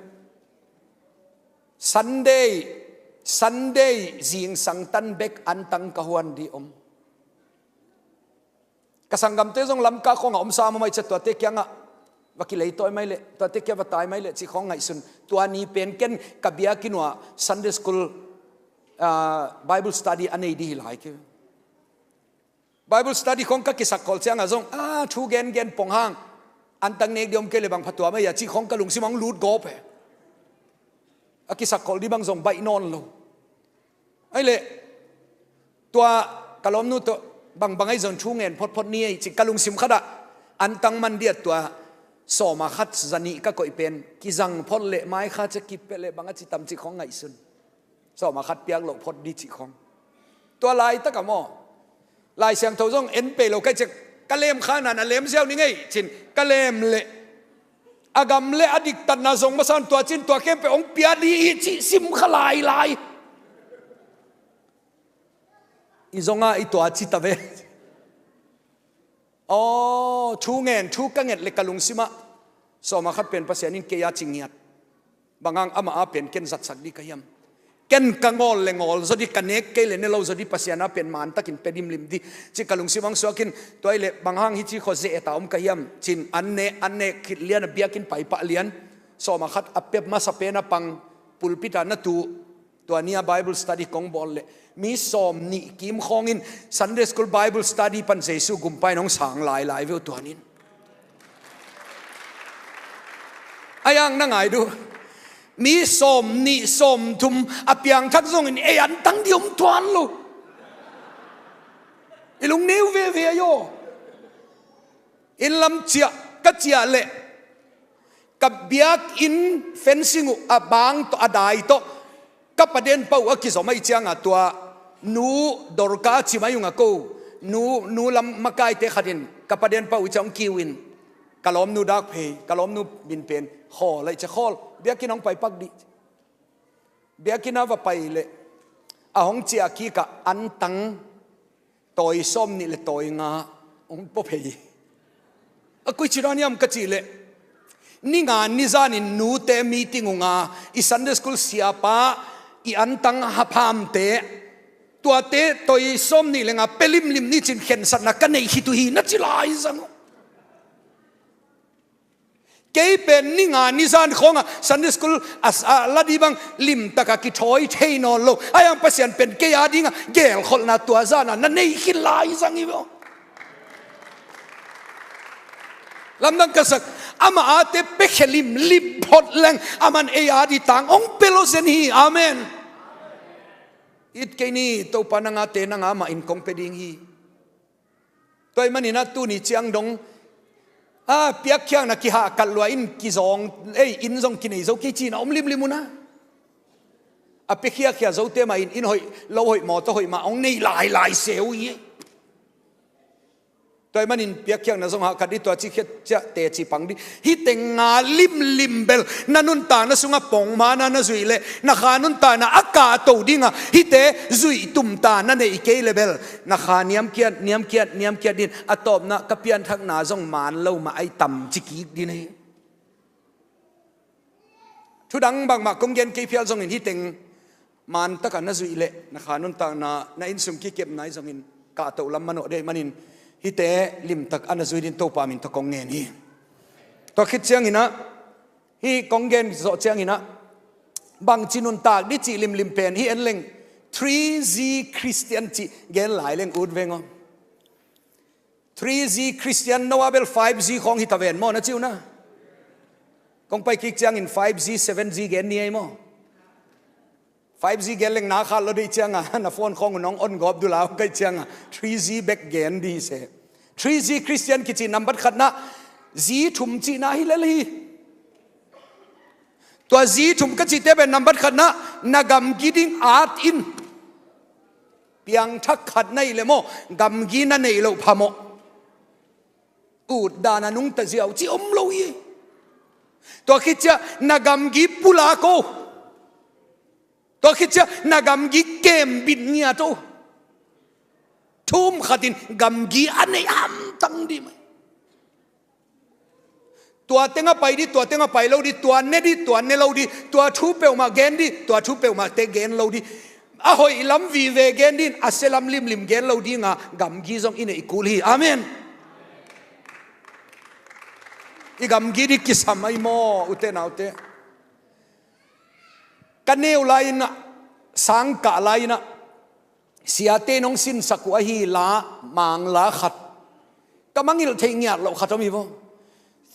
Sunday, Sunday zingsang tan bek antang ka huan dih om. Ka sanggamte zong Lamka khawng a om sam om a, i ciah tuate kiangah va kileitawi mai leh, tuate kiang va tai mai leh cih khawng ngaihsun. Tua ni pen ken ka biakinn uah Sunday school, ah, Bible study a nei dih hi lai kei. Bible study khawng ka kisak khol ciangah zong, ah, thu gengen pong hang, antang nek dih om kei leh bang pha tua mai a cih khawng ka lungsim hong lut gawp e. A kisak khol dih bang zong baih nawn lo. Ahih leh tua ka lawmnu tawh bangbang ahi zong thu ngen photphot ni ei cih ka lungsim khatah antang man dih a, tua sawma khat za nih ka koih pen kizang phot leh mai kha ciah kipia leh bang a ci tam cih khawng ngaihsun. Sawma khat piak loh phot dih cih khawng. Tua laitak a maw, Lai Siangtho zong en pei lo ka hih ciang, ka lem kha nan a lem ziau ning ei cin, ka lem leh a gam le a diktatna zong masa un tua cin tua khempeuh hong pia dih hi cih sim kha lailai. I zongah i tua ci ta ve. Aw, thu ngen, thu ka nget leh ka lungsimah sawma khat pen Pasian in kei a ci ngiat. Bang hang amah a pen ken zatsak dih ka hiam? Ken ka ngawl leh ngawl zaw dih, ka nek kei leh ne lo zaw dih, Pasian a pen mantakin pia limlim dih cih ka lungsim hong suak in, tua ahih leh bang hang hih ci khua zeh et a om ka hiam cin, an nek, an nek khit lian a biakinn pai pah lian, sawma khat a pia masa pen a pang, pulpit ah na tu. Tua ni-a Bible study kong bawl leh mi sawm nih kim khawng in Sunday school Bible study pan Jesu gumpa in hong sang lailai ve uh tua ni-in. Aihang na ngai duh. Mi sawm nih sawm thum a piangthak zongin ei antang dih om tuan lo. I lungneu veve ahi aw. Inn lam ciah ka ciah leh ka biakinn fencing uh a bang tawh, a dai tawh ka paden pah uh a kizom ahih ciangah tua Nu Dorka a ci mai ung a ko. Nu, nu lam makaite khat in ka paden pah uh ciang hong kiu in, ka lawmnu dak phei, ka lawmnu min pen Khawl ahih ciang Khawl, biakinn hong pai pak dih. Biakinn a va pai leh a hong ciah kik ah antang tawi sawm nih le tawi nga hong pua phei. A koici dan hiam ka cih leh, ni nga ni zanin nute meeting uh nga, i Sunday school siapa, i antang haphamte, tuate tawi sawm nih le nga pia limlim ni cin khensatna ka neih khit uh hi na ci lai zang uh. Kei pen ni nga ni zan khawngah Sunday school a, a la dih bang limtakah kithawi thei nawn lo. Aihang Pasian pen kei a dingah gelkholhna tua zanah na nei khin lai zang hi ve aw. Lamdang ka sak, amah ate piakhia limlim phot leng, aman ei a ding tang hong pia lo zen hi. Amen. It kei ni, Topa nang ate nang amah in kong pia ding hi. Tua ahih manin ah tuni ciang dong, a, piakkhiatna kihahkat lua in kizawng, ei, inn zong kinei zo kei cihna om limlim un ah. A piakhiakhia zote mah in, inn hoih, lo hoih, mawtaw hoih mah hong nei lailai se uh hi. Tua ahih manin piakkhiatna zong hahkat dih, tua cih khiat ciah teci pang dih. Hih teng nga limlim bel na nuntakna sungah pongmawkna na zuih leh, na kha nuntakna a kahto ding a, hihte zuih tumta na neih kei leh bel, na kha niamkiat, niamkiat, niamkiat ding, a tawpna ka pianthakna zong man lo mah ahi tam ci kik ding hi. Thudang bangmah kong gen kei phial zongin hih teng man takah na zuih leh, na kha nuntakna, na innsung kikepna ahi zongin kahto lam manawh ding ahih manin, hihte limtak a na zuih ding Topa min tawh kong ngen hi. Tua khit ciangin ah, hih kong gen zawh ciangin ah, bangci nuntak ding cih limlim pen hih en leng, three G Christian cih gen lai leng ut veng aw. Three G Christian no a bel five G khawng hi ta ven maw, na ci uh na. Kong pai kik ciangin five G, seven G gen ni ei maw. Five G gen leng na khat lo dih cianga, na phone khawng un hong on gawp dula hong kai cianga, three G bek gen dih se. Three G Christian kici nambat khatna, zi thum cihna hi lel hi. Tua zi thum ka cihte pen nambat khatna, na gamgi ding at in. Piangthak khat na hih leh maw, gamgi na neih loh phamawh. Ut dan a nungta ziau ci om lo hi. Tua khit ciah na gamgi pulak o. Tua khit ciah na gamgi kembit ngiat o. Thum khatin gamgi a nei hamtang dih mai. Tua tengah pai dih, tua tengah pai lo dih, tua ne dih, tua ne lo dih, tua thu peuhmah gen dih, tua thu peuhmahte gen lo dih. A hoih lam vive gen dih, a sia lam limlim gen lo dinga gamgi zong i neih kul hi. Amen. I gamgi dih kisam ahi maw, ute naute. Ka neu lai-in ah, sangkah lai-in ah, siate in hong sinsak uh ahi la, Mangla khat. Ka mangngilh theih ngiat loh khat om hi vo.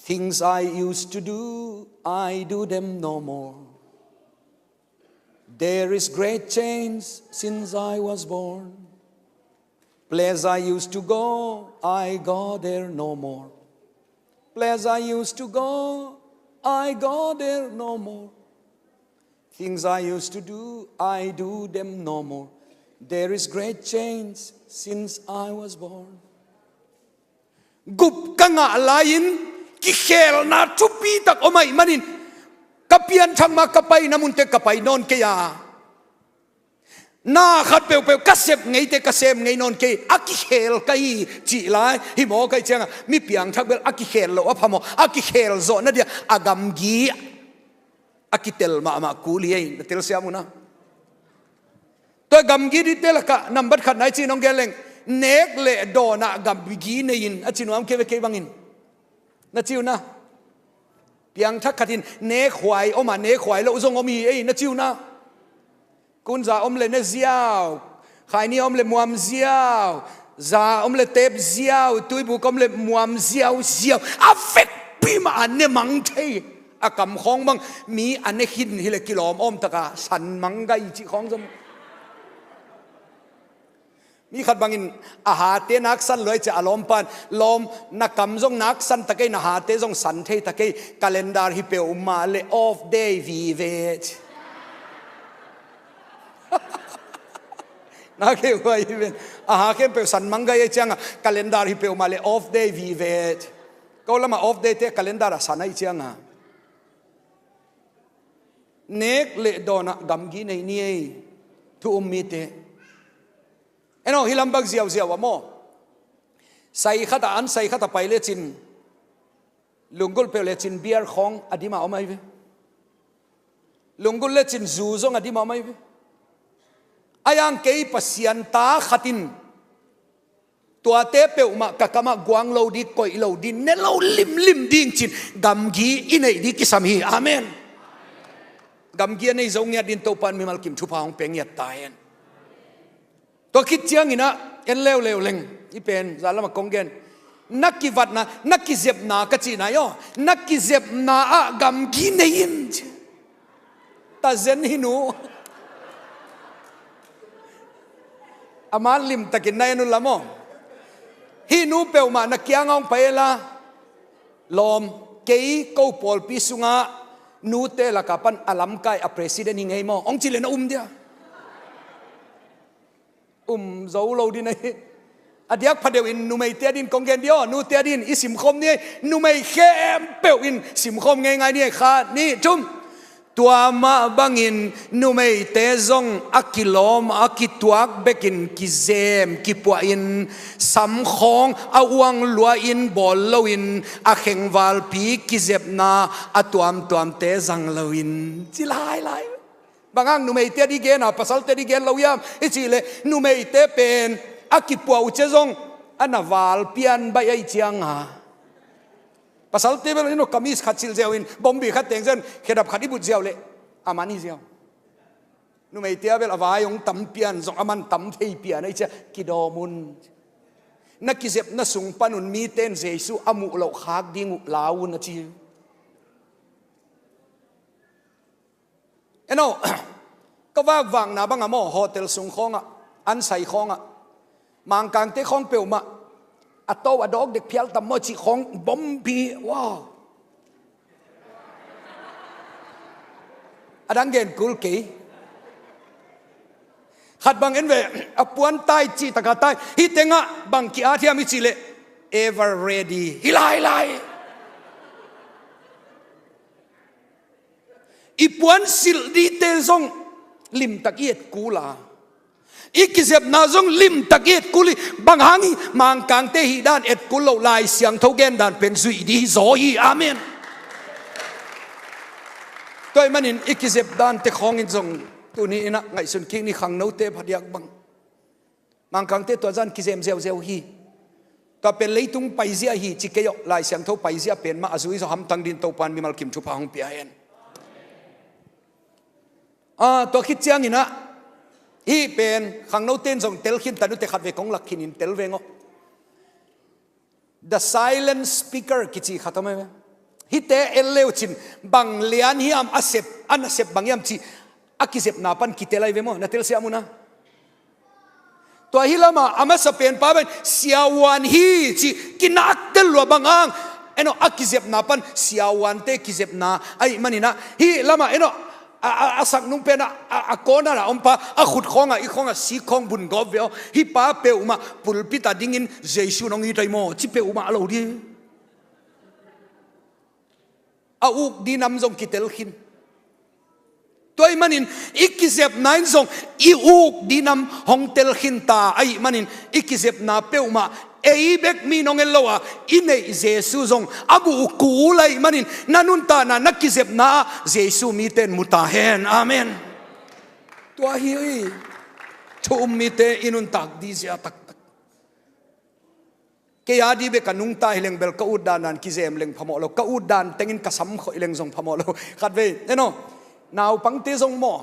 Things I used to do, I do them no more. There is great change since I was born. Place I used to go, I go there no more. Place I used to go, I go there no more. Things I used to do, I do them no more. There is great change since I was born. Gup ka ngah lai-in kikhelna thupi tak om ahih manin, ka pianthak mah ka paina munte ka pai nawn kei a. Na khat peuhpeuh ka sep ngeite ka sem ngei nawn kei, a kikhel ka hi cih lai hi maw, ka hih cianga mi piangthak bel a kikhel loh a phamawh, a kikhel zawh na dia a gamgi a kitel mahmah kul hi ei, na telsiam uh na. Tua gamgi dihte lakah nambat khat nai ci nong gen leng, nek le dawnah gamgi nei in a ci nuam kei ve kei bangin. Na ci uh na. Piangthak khatin nekhuai om a, nekhuai loh zong om hi ei, na ci uh na. Kunza om le ne ziau, khaini om le muam ziau, za om le tep ziau, tuibuk om le muam ziau ziau. A vekpi mah a ne mang thei. A kam khawng bang mi a ne khin hi le kilawm awm taka san mang gai cih khawng zong. Mi khat bangin a hate naksan luai ciah a lawmpan, lawm, na kam zong naksan ta kei, na hate zong san thei ta kei, calendar hi peuhmah le off day vive ci. Na kei huai hi ven. A ha khempeuh san mang gai ei cianga calendar hi peuhmah le off day vive ci. Ko lama off day te calendar a san ahi cianga. Nek le dawnah gamgi nei ni ei, thu um mite. Eno, hi lam bang ziauziau a maw. Sai khat a an, sai khat a pai lecin, lunggulh peuh lecin beer khawng a dim a om ahi ve. Lunggulh lecin zu zong a dim a om ahi ve. A yang kei Pasian ta khatin, tuate peuhmah ka kamah guang lo ding, koih lo ding, ne lo limlim ding cin gamgi i neih ding kisam hi. Amen. Gamgi a nei zo ngiat ding Topan mimal kim thupha hong pia ngiat ta hen. Tua khit cianginah en leuleu leng, i pen zan lamah kong gen, Na kivatna, na kizepna ka cihna aw, na kizepna ah gamgi nei in. Tazen hih nu. A man limtakin na en un la maw. Hih nu peuhmah na kiangah hong pai inla, lawm, kei ko pawlpi sungah nute lakah pan a lamkai a president hi ngei maw, hong cih leh na um dia? Um zo lo ding na hi. A diak phadeuh in numeite adingin kong gen dih aw, nute adingin i simkhawm ni ei. Numei khempeuh in simkhawm ngeingai ni ei. Khat, nih, thum. Tua mah bangin numeite zong a kilawm a kituak bekin kizem kipuahin, samkhawng a uang luahin bawl loin, a khengvalpi kizepna a tuamtuamte zang loin, ci lailai. Bang hang numeite ading gen a, pasalte ading gen lo hiam i cih leh, numeite pen a kipuah uh ciang zong a na val pian baih ahih ciangin, pasalte bel in a kamis khat silh ziau in, bombi khat teng ziau in, khedap khat i but ziau leh a man hi ziau. Numeite a bel a vai hong tam pian zong a man tam thei pian ahih ciang kidawm un. Na kizepna sung panun mite in Jesu a muh loh khak ding uh lau un, a ci. En aw, ka vakvakna bangah maw, hotel sung khawngah, ansai khawngah, Mangkangte khawng peuhmah a to a dawk dek phial tam maw cih khawng bombi, wow. A dang gen kul kei. Khat bang en ve, a puan tai cih takah tai. Hih tengah bang ki-at hiam i cih leh, ever ready hi lailai. I puan silh dingte zong limtak i et kul a, i kizepna zong limtak i et kul hi. Bang hang hi? Mangkangte hih dan et kul loh, Lai Siangtho gen dan pen zuih ding hi zaw hi. Amen. Tua ahih manin i kizep dante khawngin zong tuni in a ngaihsun kik ni, khangnote phadiak bang. Mangkangte tua zan kizem ziauziau hi. Tua pen leitung paizia hi ci kei aw, Lai Siangtho paizia pen mah a zui zaw hamtang dingin Topa'n mimal kim thupha hong pia hen. Ah, tua khit ciangin a, hih pen khangnote in zong tel khin ta, nute khat vei kong lak khinin tel veng aw. The silent speaker kici khat om ahi ve. Hihte en le uh cin, bang lian hiam a sep, a nasep bang hiam cih a kizepna pan kitel ahi ve maw, na telsiam un a. Tua hi lamah a masa penpa pen siavuan hi cih kinaktel lua, bang hang? En aw, a kizepna pan siavuante kizepna ahih manin a, hih lamah en aw, a, a, a sak nung pen a, a, a corner a ompa, a khut khawngah, i khawngah sik khawng bun gawp ve aw. Hih pa peuhmah pulpit a dingin Jesu in hong it ahi maw ci peuhmah a lo ding. A uk ding nam zong kitel khin. Tua ahih manin i kizepna in zong i uk ding nam hong tel khin ta ahih manin, i kizepna peuhmah ei bek mi in hong en lo a, i neih Jesu zong a muh uh kul ahih manin, na nuntakna, na kizepna ah Jesu mite in mu ta hen. Amen. Tua hi thu um mite i nuntak ding zia taktak. Kei a ding bek a nungta hi leng bel ka ut dandan kizem leng phamawh lo, ka ut dan tengin ka sam khoih leng zong phamawh lo. Khatvei en aw, naupangte zong maw,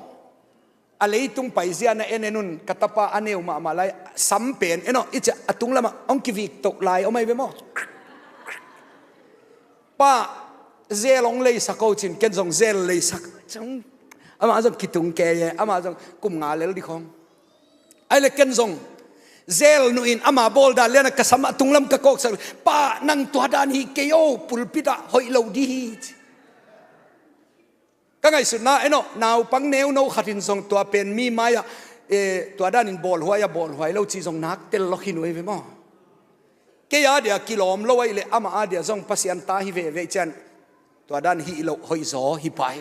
a leitung paizia na en en un, ka tapa a neu mahmah lai, sam pen en aw, i ciah a tung lamah hong kivik toh lai om ahi ve maw. Pa, zel hong leisak o cin, ken zong zel leisak. Amah zong kitung kei e, amah zong kum nga lel ding khawng. Ahih leh ken zong zel nuh in, amah bawl dan lian a ka sam a tunglam ka kawksak. Pa, nang tua dan hi kei o, pulpit ah hoih lo ding hi ci. Ka ngaihsutna en aw, naupang neuno khat in zong tua pen mi mai-ah, eh, tua danin bawlhuai a, bawlhuai lo ci zong nak tel lo hi nuai ve maw. Kei a dia kilawm lo ahih leh amah a dia zong Pasian ta hi veve cian, tua dan hih loh hoih zaw hi pai.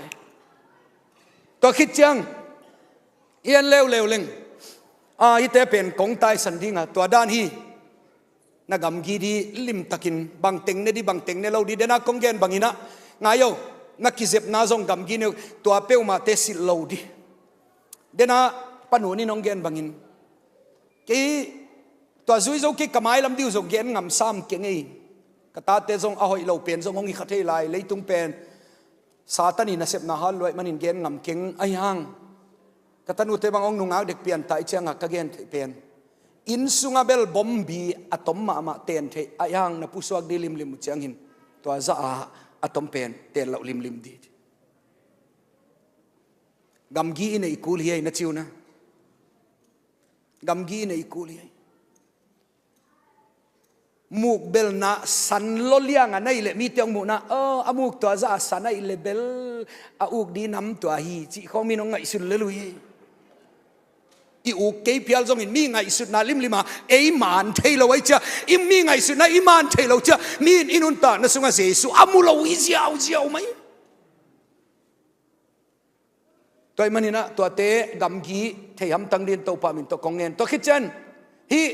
Tua khit ciang i en leuleu leng, a, hihte pen kong taisan ding a, tua dan hi. Na gamgi ding limtakin, bangteng ne ding, bangteng ne lo ding, dena kong gen bangin ah, ngai o, na kizepna zong gamgi ne uh, tua peuhmahte silh lo ding. Dena Pa Nun in hong gen bangin, kei tua zui zo kei, ka mailam ding uh zong gen ngam sam keng ei. Ka tate zong a hoih lo pen zong hong hi kha thei lai, leitung pen Satan in a sepna hal luaih manin gen ngam keng ahi hang. Ka tanute bang hong nungak dek pian ta i cianga ka gen theih pen, Inn sunga bel bombi a tom mahmah ten theih a, iang na pusuak dih limlim uh ciangin tua zah a a tom pen ten loh limlim dih. Gamgi i neih kul hi ei, na ci uh na. Gamgi i neih kul hi ei. Muk bel na san lo liang a nei leh mite hong muhna, "Oh, a muk tua zah a san aih leh bel a uk dih nam tua hi," cih khawng min hong ngaihsun lel uh hi. I uk kei phial zongin mi ngaihsutna limlim a ei man thei lo aih ciang, i mi ngaihsutna i man thei lo ciang, mi in i nuntakna sungah Jesu a mu lo hi ziauziau mai. Tua ahih manin ah tuate gamgi thei hamtang dingin Topa min tawh kong ngen. Tua khit ciang hih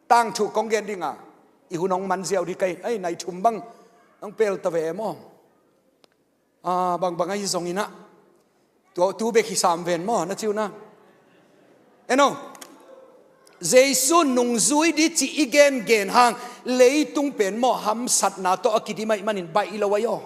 tangthu kong gen ding a, i hun hong man ziau dih ka hi. Ei, nai thum bang hong pel ta ve maw? Ah, bangbang ahi zongin ah, tua tu bek hi sam ven maw, na ci uh na. En aw, Jesu nungzui dih cih i gengen hang, leitung pen maw, hamsatna tawh a kidim ahih manin baih lo ahi aw.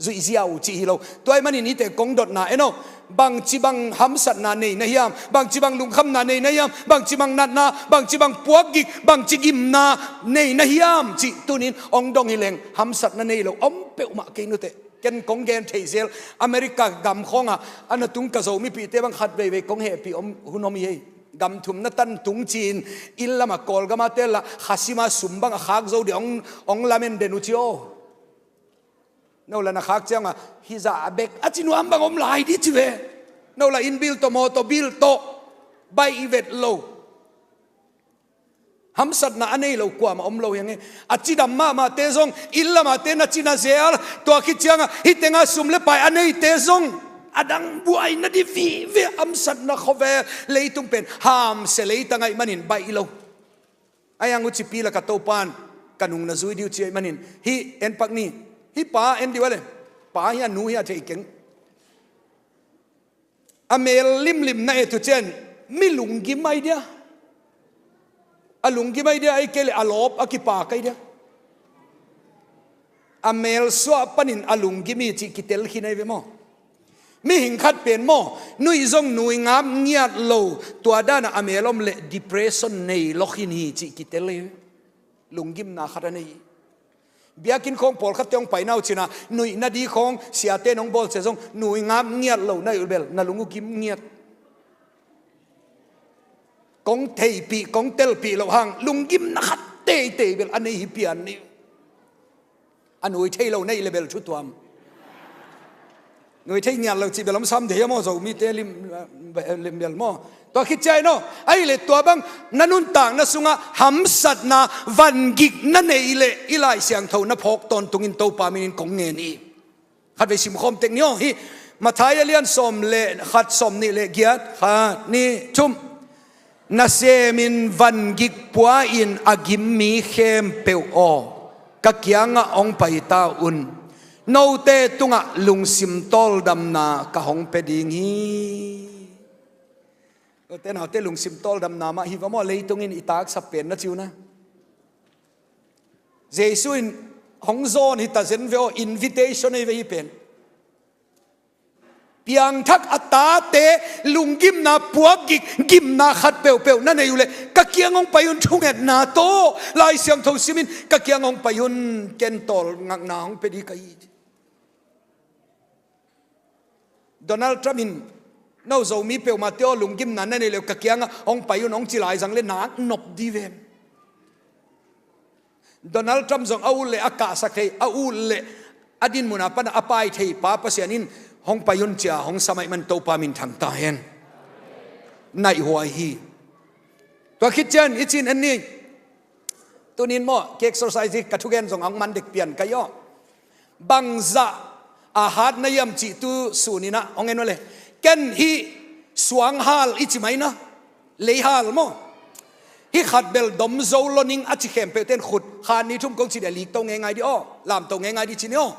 Zuih ziau cih hi lo. Tua ahih manin hihte kong dotna, en aw, bangci bang hamsatna nei na hiam, bangci bang lungkhamna nei na hiam, bangci bang natna, bangci bang puakgik, bangci gimna nei na hiam cih tuni-in hong dong hi leng, hamsatna nei lo om peuhmah kei nuteh. Ken kong gen thei zel, America gam khawngah a na tung ka Zomipihte bang khat veivei kong hehpih om, hun om hi ei. Gam thumna tan tung ci-in, inn lamah Kawlgam a tel lah, khasim a sum bang a khak zo dih hong, hong lamen den uh ci aw. No lah na khak ciangah, "Hih zah a bek a ci nuam bang om lai dih ci ve." No lah inn bill tawh, mawtaw bill tawh baih i vet lo. Hamsatna a nei lo kuamah om lo hi hang e. A cidam mahmahte zong, inn lamahte na cina zel, tua khit ciangah hih tengah sum le pai a neite zong, a dang buaina dih vive, hamsatna khawvel, leitung pen hamsia leitang ahih manin baih lo. Ahi hang uh cipi lakah Topa'n ka nung na zui dih uh ci ahih manin, hih en pak ni, hih pa en dih uh a le, pa hi a nu hi a thei keng. A mel limlim na et uh ciang, mi lunggim ahi dia. A lunggim ahi dia, ahih kei leh a lawp a kipak ahi dia. A mel suah panin a lunggim hi cih kitel khin ahi ve maw. Mihing khat pen maw, nuih zong nui ngap ngiat lo, tua danah a mel om leh depression nei lawk hi ni cih kitel hi. Lunggimna khat a nei hi. Biakinn khawng pawlkhatte hong paina uh cin a, nuihna dih khawng siate in hong bawl ciang zong nui ngap ngiat lo na hih uh bel, na lung uh gim ngiat. Kong theihpih, kong telpih loh hang, lunggimna khat teitei bel a nei hi pian ni. A nui thei lo na hih leh bel thutuam. Nui thei ngiat lo cih bel om sam thei a maw, Zomite lim, lim bel maw. Tua khit ciang aw, ahih leh tua bang na nuntakna sungah hamsatna, vangikna nei leh i Lai Siangtho na phawk tawntungin Topa minin kong ngen hi. Khatvei simkhawm tek ni aw, hih Matthai a lian sawm le khat, sawmnih le giat, khat, nih, thum. Nasemin vangik pua-in a gim mi khempeuh aw, ka kiangah hong pai ta un. Note tungah lungsim tawldamna ka hong pia ding hi. Note naute lungsim tawldamna mah hi va maw, leitung in i taksa pen na ci uh na. Jesu in hong zawn hi ta zen ve aw, invitation ahi ve hih pen. Piangthak a tate lunggimna, puakgik, gimna khat peuhpeuh na nei uh leh, ka kiang hong pai un, thungetna tawh, Lai Siangtho simin, ka kiang hong pai un, ken tawlngakna hong pia ding ka hi. Donald Trump in, no Zomi peuhmahte aw, lunggimna na nei leh ka kiangah hong pai un hong ci lai zang leh nak nop ding ven. Donald Trump zong a ut leh a kahsak thei, a ut leh a dinmun a pan a pai thei pa Pasian in hong pai un ci-a hong sam ahih man Topa min thang ta hen. Naih huai hi. Tua khit ciang i cin en ni. Tuni-in maw, ki exercise hi, ka thugen zong a hong man dek pian ka hi aw. Bangzah a hat na hiam cih tu sun in ah hong en uh leh, ken hih suanghal i ci mai na, leihal maw, hih khat bel dom zo lo ning a ci khempeuhte in khut, khat, nih, thum kong ci dia, lik to ngeingai dih aw, lam to ngeingai dih ci ni aw.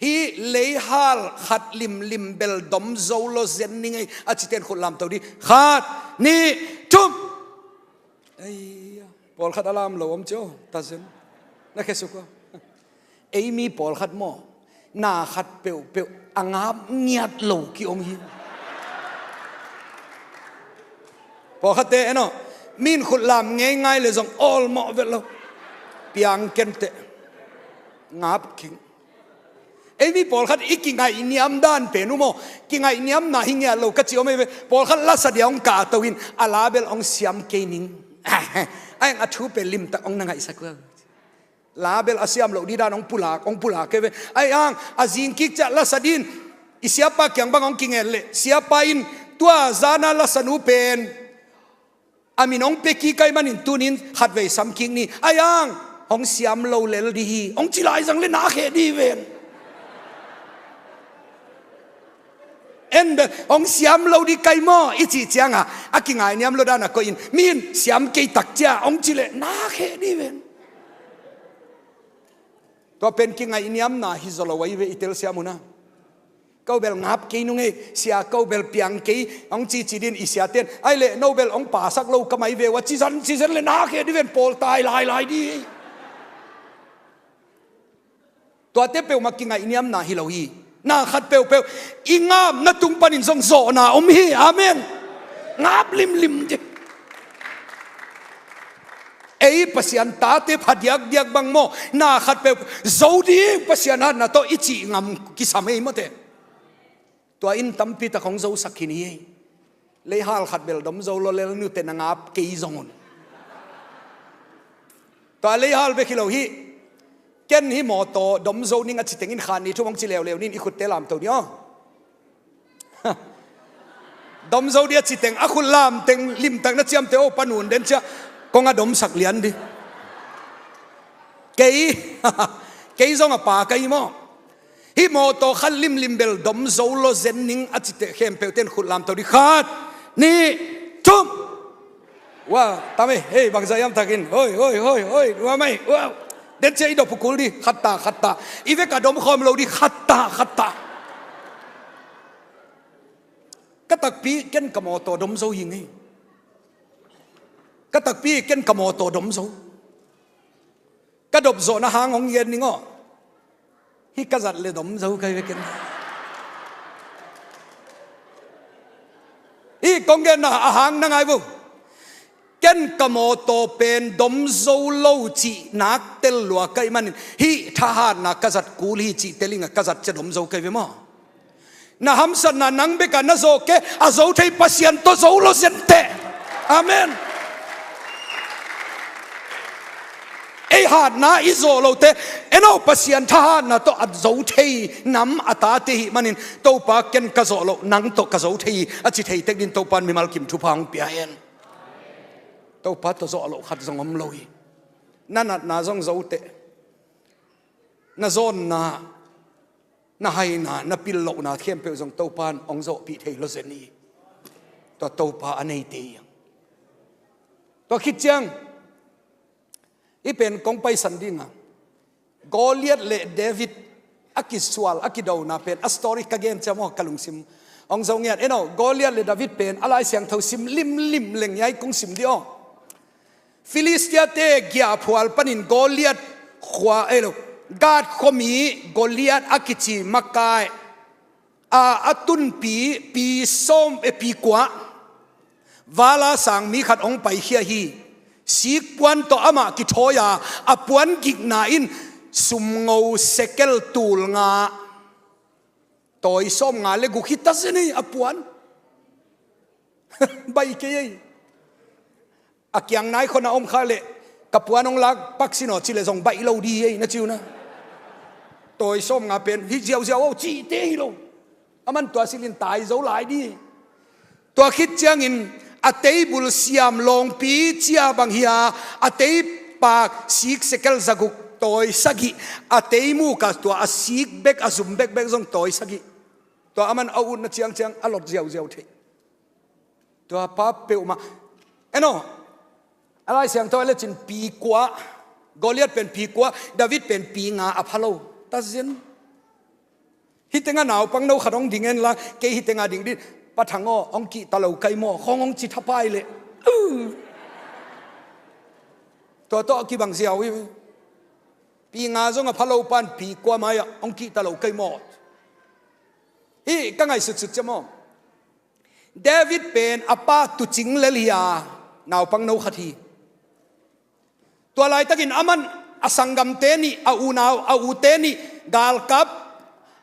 Hih leihal khat limlim bel dom zo lo zen ning ei a cite in khut lam to dih. Khat, nih, thum. Ei, pawlkhat a lam lo om cio, ta zen. Na khesuk aw. Ei mi pawlkhat maw, na khat peuhpeuh a ngap ngiat lo ki-om hi. Pawlkhatte en aw, Min khutlam ngeingai le zong awlmawh vet lo. Piang kenteh. Ngap king. Ei mi pawlkhat i kingaihniam dan pen uh maw, kingaihniamna hi ngiat lo ka ci om ei ve. Pawlkhat lasa dia hong kahto in a la bel hong siam kei ning. Ai, a thu pen limtak hong na ngaihsak uh. La bel a siam loh dih dan hong pulak, hong pulak kei ve. Ai ang, a zing kik ciah lasa din i siapa kiang bang hong kingen leh, siapa in tua zana lasa nu pen a min hong pia kik ai manin tunin khatvei sam kik ni. Ai ang, hong siam lo lel dih hi, hong ci lai zang le na kheh dih ven. En bel hong siam lo dih kai maw i cih cianga a kingaihniam lo dana koih in, min siam kei tak cia hong ci leh na kheh dih ven. Tua pen kingaihniamna hi zaw lo ahi ve i telsiam una. Ko bel ngap kei nung ei, sia ko bel piang kei, hong cici din i siaten. Ai leh no bel hong pasak lo ka mai ve ua, ci zan, ci zan le na kheh dih ven, pawl tai lailai dih. Tuate peuhmah kingaihniamna hi lo hi. Na khat peuhpeuh i ngapna tung panin zong zawhna om hi. Amen. Ngap limlim dih. Ei Pasian tate phadiakdiak bang maw, na khat peuh zo ding Pasian hatna tawh i cih ngam kisam ei mawte. Tua in tampi tak hong zosak khin hi. Leihal khat bel dom zo lo lel, nute na ngap kei zong un. Tua leihal bek hi lo hi. Ken hi mawtaw dom zo ning a ci tengin khan ni thu hong ci leuleu nin i khutte lamto ni aw. Dom zo dih a ci teng a khut lam teng limtak na ciamte aw, panun den ciah kong a domsak lian dih. Kei, kei zong a pa ka hi maw. Hih mawtaw khat limlim bel dom zo lo zen ning a cite khempeuhte in khut lamto dih. Khat, nih, thum. Wa, tam ei, hei, bangzah hiam takin. Hoi, hoi, hoi, hoi, wa mai, wa. Den cia i dop uh kul dih, khat ta, khat ta. I vek a dom khawm lo dih, khat ta, khat ta. Ka takpi ken ka mawtaw dom zo hi ngei. Ka takpi ken ka mawtaw dom zo. Ka dop zawhna hang hong gen ning aw. Hih ka zat le dom zo kai ve ken. Hih kong genna a hang na ngai vo. Ken ka mawtaw pen dom zo lo cih nak tel lua kai manin hih thahatna ka zat kul hi cih telinga ka zat cia dom zo kai ve maw. Na hamsatna nang beka na zawh kei, a zo thei Pasian tawh zo lo zente. Amen. Ei hatna i zawh lote, eno Pasian thahatna tawh a zo thei nam a tate hi manin, Topa ken ka zawh loh nang tawh ka zo thei hi a ci thei tek din Topa in mimal kim thupha hong pia hen. Topa tawh zawh loh khat zong om lo hi. Na natna zong zote. Na zawnna, na haina, na pil lohna khempeuh zong Topa in hong zawhpih thei lo zen hi. Tua Topa a neite hi. Tua khit ciang i pen kong paisan dinga Goliath le David a kisual, a kidona pen a story ka gen ciam aw, ka lungsim hong zo ngiat. Eno, Goliath le David pen a Lai Siangtho sim limlim leng hiai kong sim dih aw. Filistia-te giahphual panin Goliath khua, ei lo, Gath khuami Goliath a kici makai a, a tunpi pi sawm, e, pi kua vala sang mi khat hong paikhia hi. Sikpuan tawh amah kithawi a, a puan gikna in sumngo sekel tul nga, tawi sawm nga le guk hi ta zen ei a puan. Baih kei ei. A kiang nai khona om kha leh ka puan hong lak pak sin aw ci leh zong baih lo dih ei na ci uh na. Tawi sawm nga pen hi ziauziau aw cihte hi lo. Aman tua silin tai zo lai dih. Tua khit ciangin a teibul siam lawngpi cia bang hi a, a teipak sik sekel zaguk tawi sagih, a teimuka tua a sik bek a zum bekbek zong tawi sagih. Tua aman a utna ciangciang a lot ziauziau thei. Tua pa peuhmah. Eno, a Lai Siangtho a lecin pi kua, Goliath pen pi kua, David pen pi nga a pha lo. Ta zen. Hih tengah naupang no khat hong ding en la, kei hih tengah ding dih, Pa Thang aw, hong kihta lo kai maw, khong hong ci thapai leh. Tua tawh a kibang ziau hi. Pi nga zong a pha lo pan pi kua mai-ah hong kihta lo kai maw. Hih ka ngaihsutsut ciam aw. David pen a pa tuucing lel hi a, Naupang no khat hi. Tua laitakin aman a sanggamte nih, a unau, a ute nih galkap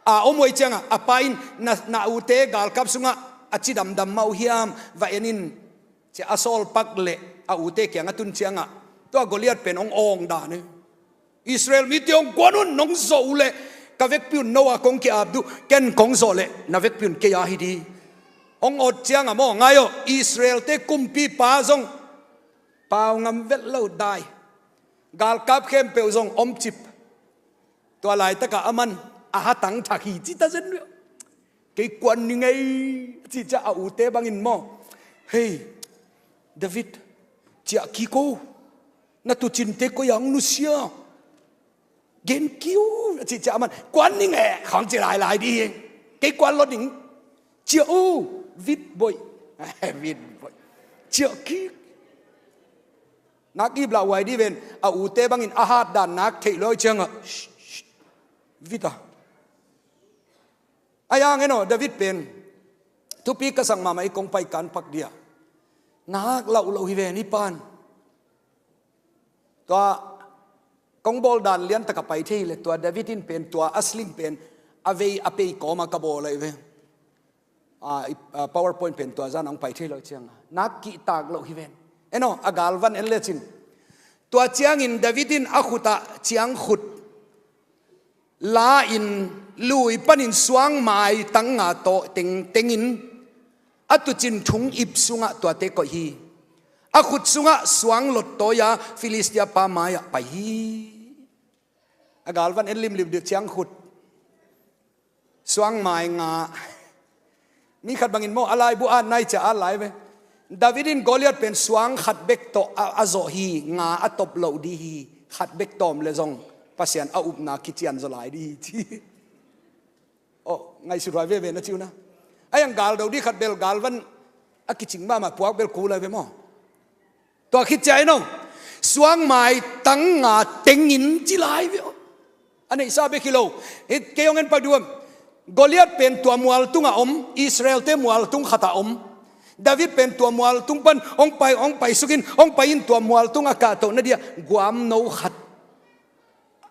a om uh ahih ciangah a pa in na, na ute galkap sungah a cidamdam mah uh hiam, va en in, ci a sawl pak leh a ute kiangah tun ciangah tua Goliat pen hong awng dan hi. Israel mite hong kuan un, nong zawh uh leh ka vekpi un no a kong ki-ap duh, ken kong zawh leh na vekpi un kei a hi di. Hong awt ciangah maw, ngai aw, Israel-te kumpipa zong pau ngam vet lo, dai. Galkap khempeuh zong om cip. Tua laitakah aman a hatang thak hi ci ta zen. Kei kuan ni ngei, a cih ciang a ute bangin maw, "Hei, David, ciah kik o, na tuucinte koi-ah hong nusia? Gen kik o," a cih ciang aman, "Kuan ni ngei," khawng ci lailai di hi. "Kei kuan lo ding. Ciah o, vit boih." Vit boih. Ciah kik. Nak ip lah huai di ven, a ute bangin a hat dan nak theih lo ciangah, "Shh, shh, vit a." Ahi hang en aw, David pen thupi ka sak mahmah hi, kong pai kan pak dia. Nak lauh loh hi ven, i pan. Tua kong bawl dan lian takah pai thei leh, tua David in pen tua a sling pen a vei a pei kawmah ka bawl ahi ve. A, i, a, PowerPoint pen tua zan hong pai thei lo ciangah nak kihtak loh hi ven. En aw, a galvan en lecin. Tua ciangin David in a khutah ciangkhut la-in, lui panin suangmai tang nga tawh teng, tengin a tuucin thung ip sungah tuate koih hi. A khut sungah suang lot tawi-a Filistia pa mai-ah pai hi. A galvan en limlim dih, ciangkhut, suangmai nga. Mi khat bangin maw, a laibu at nai cia at lai ve. David in Goliat pen suang khat bek tawh a, a zawh hi, nga a top loh di hi, khat bek tawm le zong Pasian a upna kician zaw lai di hi ci. Aw, ngaihsut huai veve na ci uh na. Ahi hang galdo di khat bel galvan a kicing mahmah puak bel kul lai ve maw. Tua khit ciang en aw, suangmai tang nga tengin ci lai ve aw. A neihsa bek hi lo. Hih kei hong en pak dih uh. Goliat pen tua mual tungah om, Israel-te mual tung khatah om. David pen tua mual tung pan hong pai, hong pai sukin, hong pai in tua mual tungah kahtoh na dia guam no khat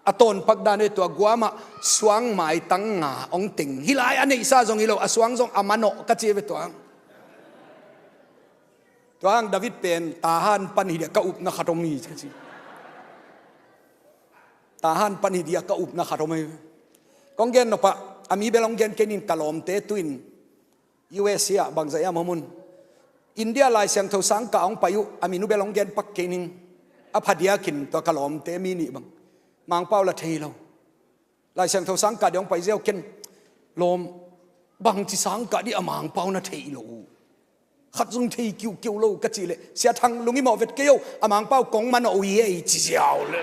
a tawnpak dan hi. Tua guamah suangmai tang nga hong teng hi lai. A neihsa zong hi lo, a suang zong a manawh ka ci ve tua hang. Tua hang David pen Tahan pan hi dia ka upna khat om hi ka ci. Tahan pan hi dia ka upna khat om hi. Kong gen nopah a mi bel hong gen kei ning, ka lawmte tu-in U S A ah bangzah hiam hong om un. India Lai Siangtho sangkah hong pai uh, a min uh bel hong gen pak kei ning. A phadiakin tua ka lawmte mi nih bang Mangpau la thei lo. Lai Siangtho sangkah dia hong pai ziau, ken lawm, bangci sangkah di a Mangpau na thei lo uh. Khat zong thei kiukiu lo ka cih leh, Sia Thang, lungim aw, vet kei o, a Mangpau kong manawh uh hi ei ci ziau le.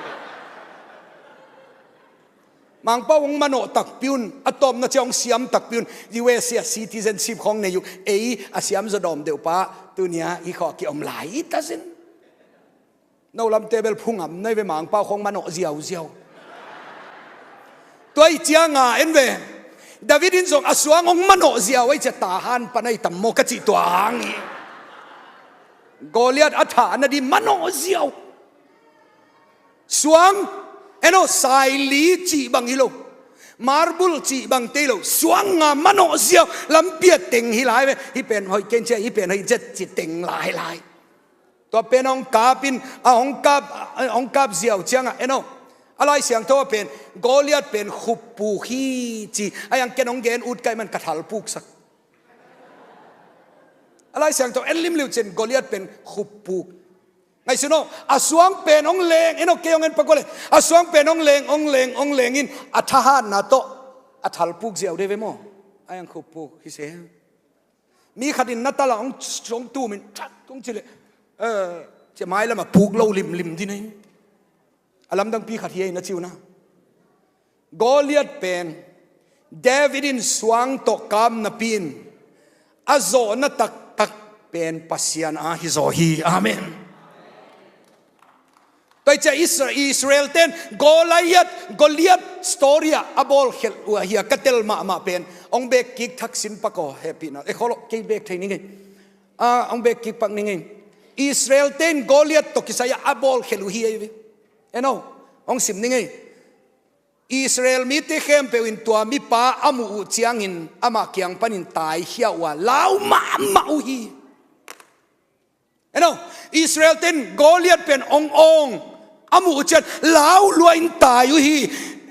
Mangpau hong manawh takpi un, a tawpna ciang hong siam takpi un, U S A citizenship khawng nei uh, ei a siam zaw dawm deuh pa, tuni-a hih khawng a kiom lai hi ta zen. No lamte bel phungam nai ve, Mangpau khawng manawh ziauziau. Tua ahih cianga en ve. David in zong a suang hong manawh ziau ahih ciang Tahan pan ahi tam maw ka cih tua hang hi. Goliat a thahna di manawh ziau. Suang, en aw, saili cih bang hi lo. Marble cih bang tei lo. Suang nga manawh ziau. Lampi ah teng hi lai ve. Hih pen hoih kei in ci a, hih pen hoih zet ci teng lailai. Tua pen hong kap in, a hong kap, hong kap ziau ciangah, en aw, a Lai Siangtho ah pen Goliat pen khuppuk hi ci. Ahi hang ken hong gen ut ka hih man ka thalpuksak. A Lai Siangtho en limliu cin, Goliat pen khuppuk. Ngaihsun aw, a suang pen hong leng, en aw, kei hong en pak uh leh, a suang pen hong leng, hong leng, hong leng in a thahatna tawh a thalpuk ziau de ve maw. Ahi hang khuppuk hi se. Mi khat in na tala hong, hong tumin, chat, hong ci leh, eh, ci, mailamah puk lo limlim ding hi. A lamdangpi khat hi ei na ci uh na. Goliat pen David in suang tawh kap napi-in a zawhna taktak pen Pasian a hi zaw hi. Amen. Tua ahih ciang Isra-, Israel ten Goliat, Goliat story ah a bawlkhelh uh ahi a, ka tel mahmah pen hong bek kik thaksin pak aw, hehpihna. E, kholo, kei bek thei ning ei. Ah, hong bek kik pak ning ei. Israel-te in Goliath tawh kisai-ah a bawlkhia uh hi ahi ve. En aw, hong sim ni ngei. Israel mite khempeuh in tua mipa a muh uh ciangin amah kiang panin taikhia uh a lau mahmah uh hi. En aw, Israel-te in Goliath pen hong awng a muh uh ciang lau lua-in tai uh hi.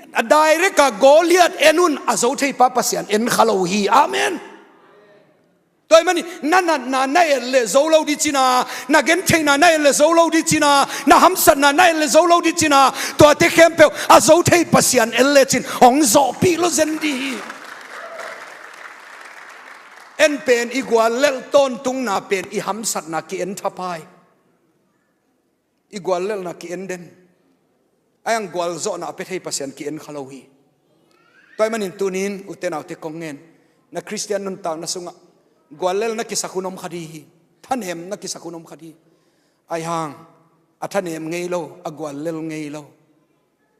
A direct-a Goliath en un, a zo theipa Pasian en kha lo uh hi. Amen. Tua ahih manin na natna na et leh zo lo ding ci-in ah, na gentheihna na et leh zo lo ding ci-in ah, na hamsatna na et leh zo lo ding ci-in ah, tuate khempeuh a zo thei Pasian en lecin hong zawhpih lo zen ding hi. En pen i guallelh tawntungna pen i hamsatna ki-en thapai. I guallelhna ki-en den. A hiang gualzawhna a pia thei Pasian ki-en kha lo hi. Tua ahih manin tuni-in ute naute kong ngen, na Khristian nuntakna sungah guallelhna kisak hun om kha ding hi. Thanemna kisak hun om kha ding hi. A hiang a thanem ngei lo, a guallelh ngei lo,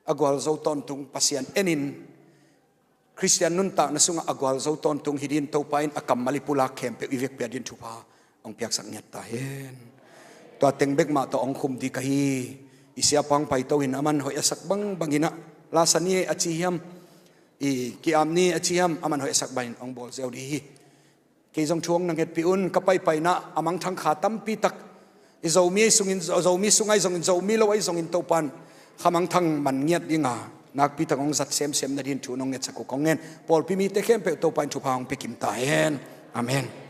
a gualzo tawntung Pasian enin Khristian nuntakna sungah a gualzo tawntung hi dingin Topa in a kammal i pulak khempeuh i vekpi-a dingin thupha hong piaksak ngiat ta hen. Tua teng bek mah tawh hong khum ding ka hi. I siapa hong paito in, aman hoih a sak bangbangin ah, la sa ni a ci hiam, i ki-am ni a ci hiam, aman hoih a sak bangin hong bawl ziau ding hi. Kei zong thu hong na ngetpih un, ka paipaina a mangthang kha tampi tak, i Zomi ahi sungin, Zomi sung ahi zongin, Zomi lo ahi zongin Topa in kha mangthang man ngiat ding a, nakpi tak hong zat semsem nadingin thu nong ngetsak uh kong ngen. Pawlpi mite khempeuh Topa in thupha hong pia kim ta hen. Amen.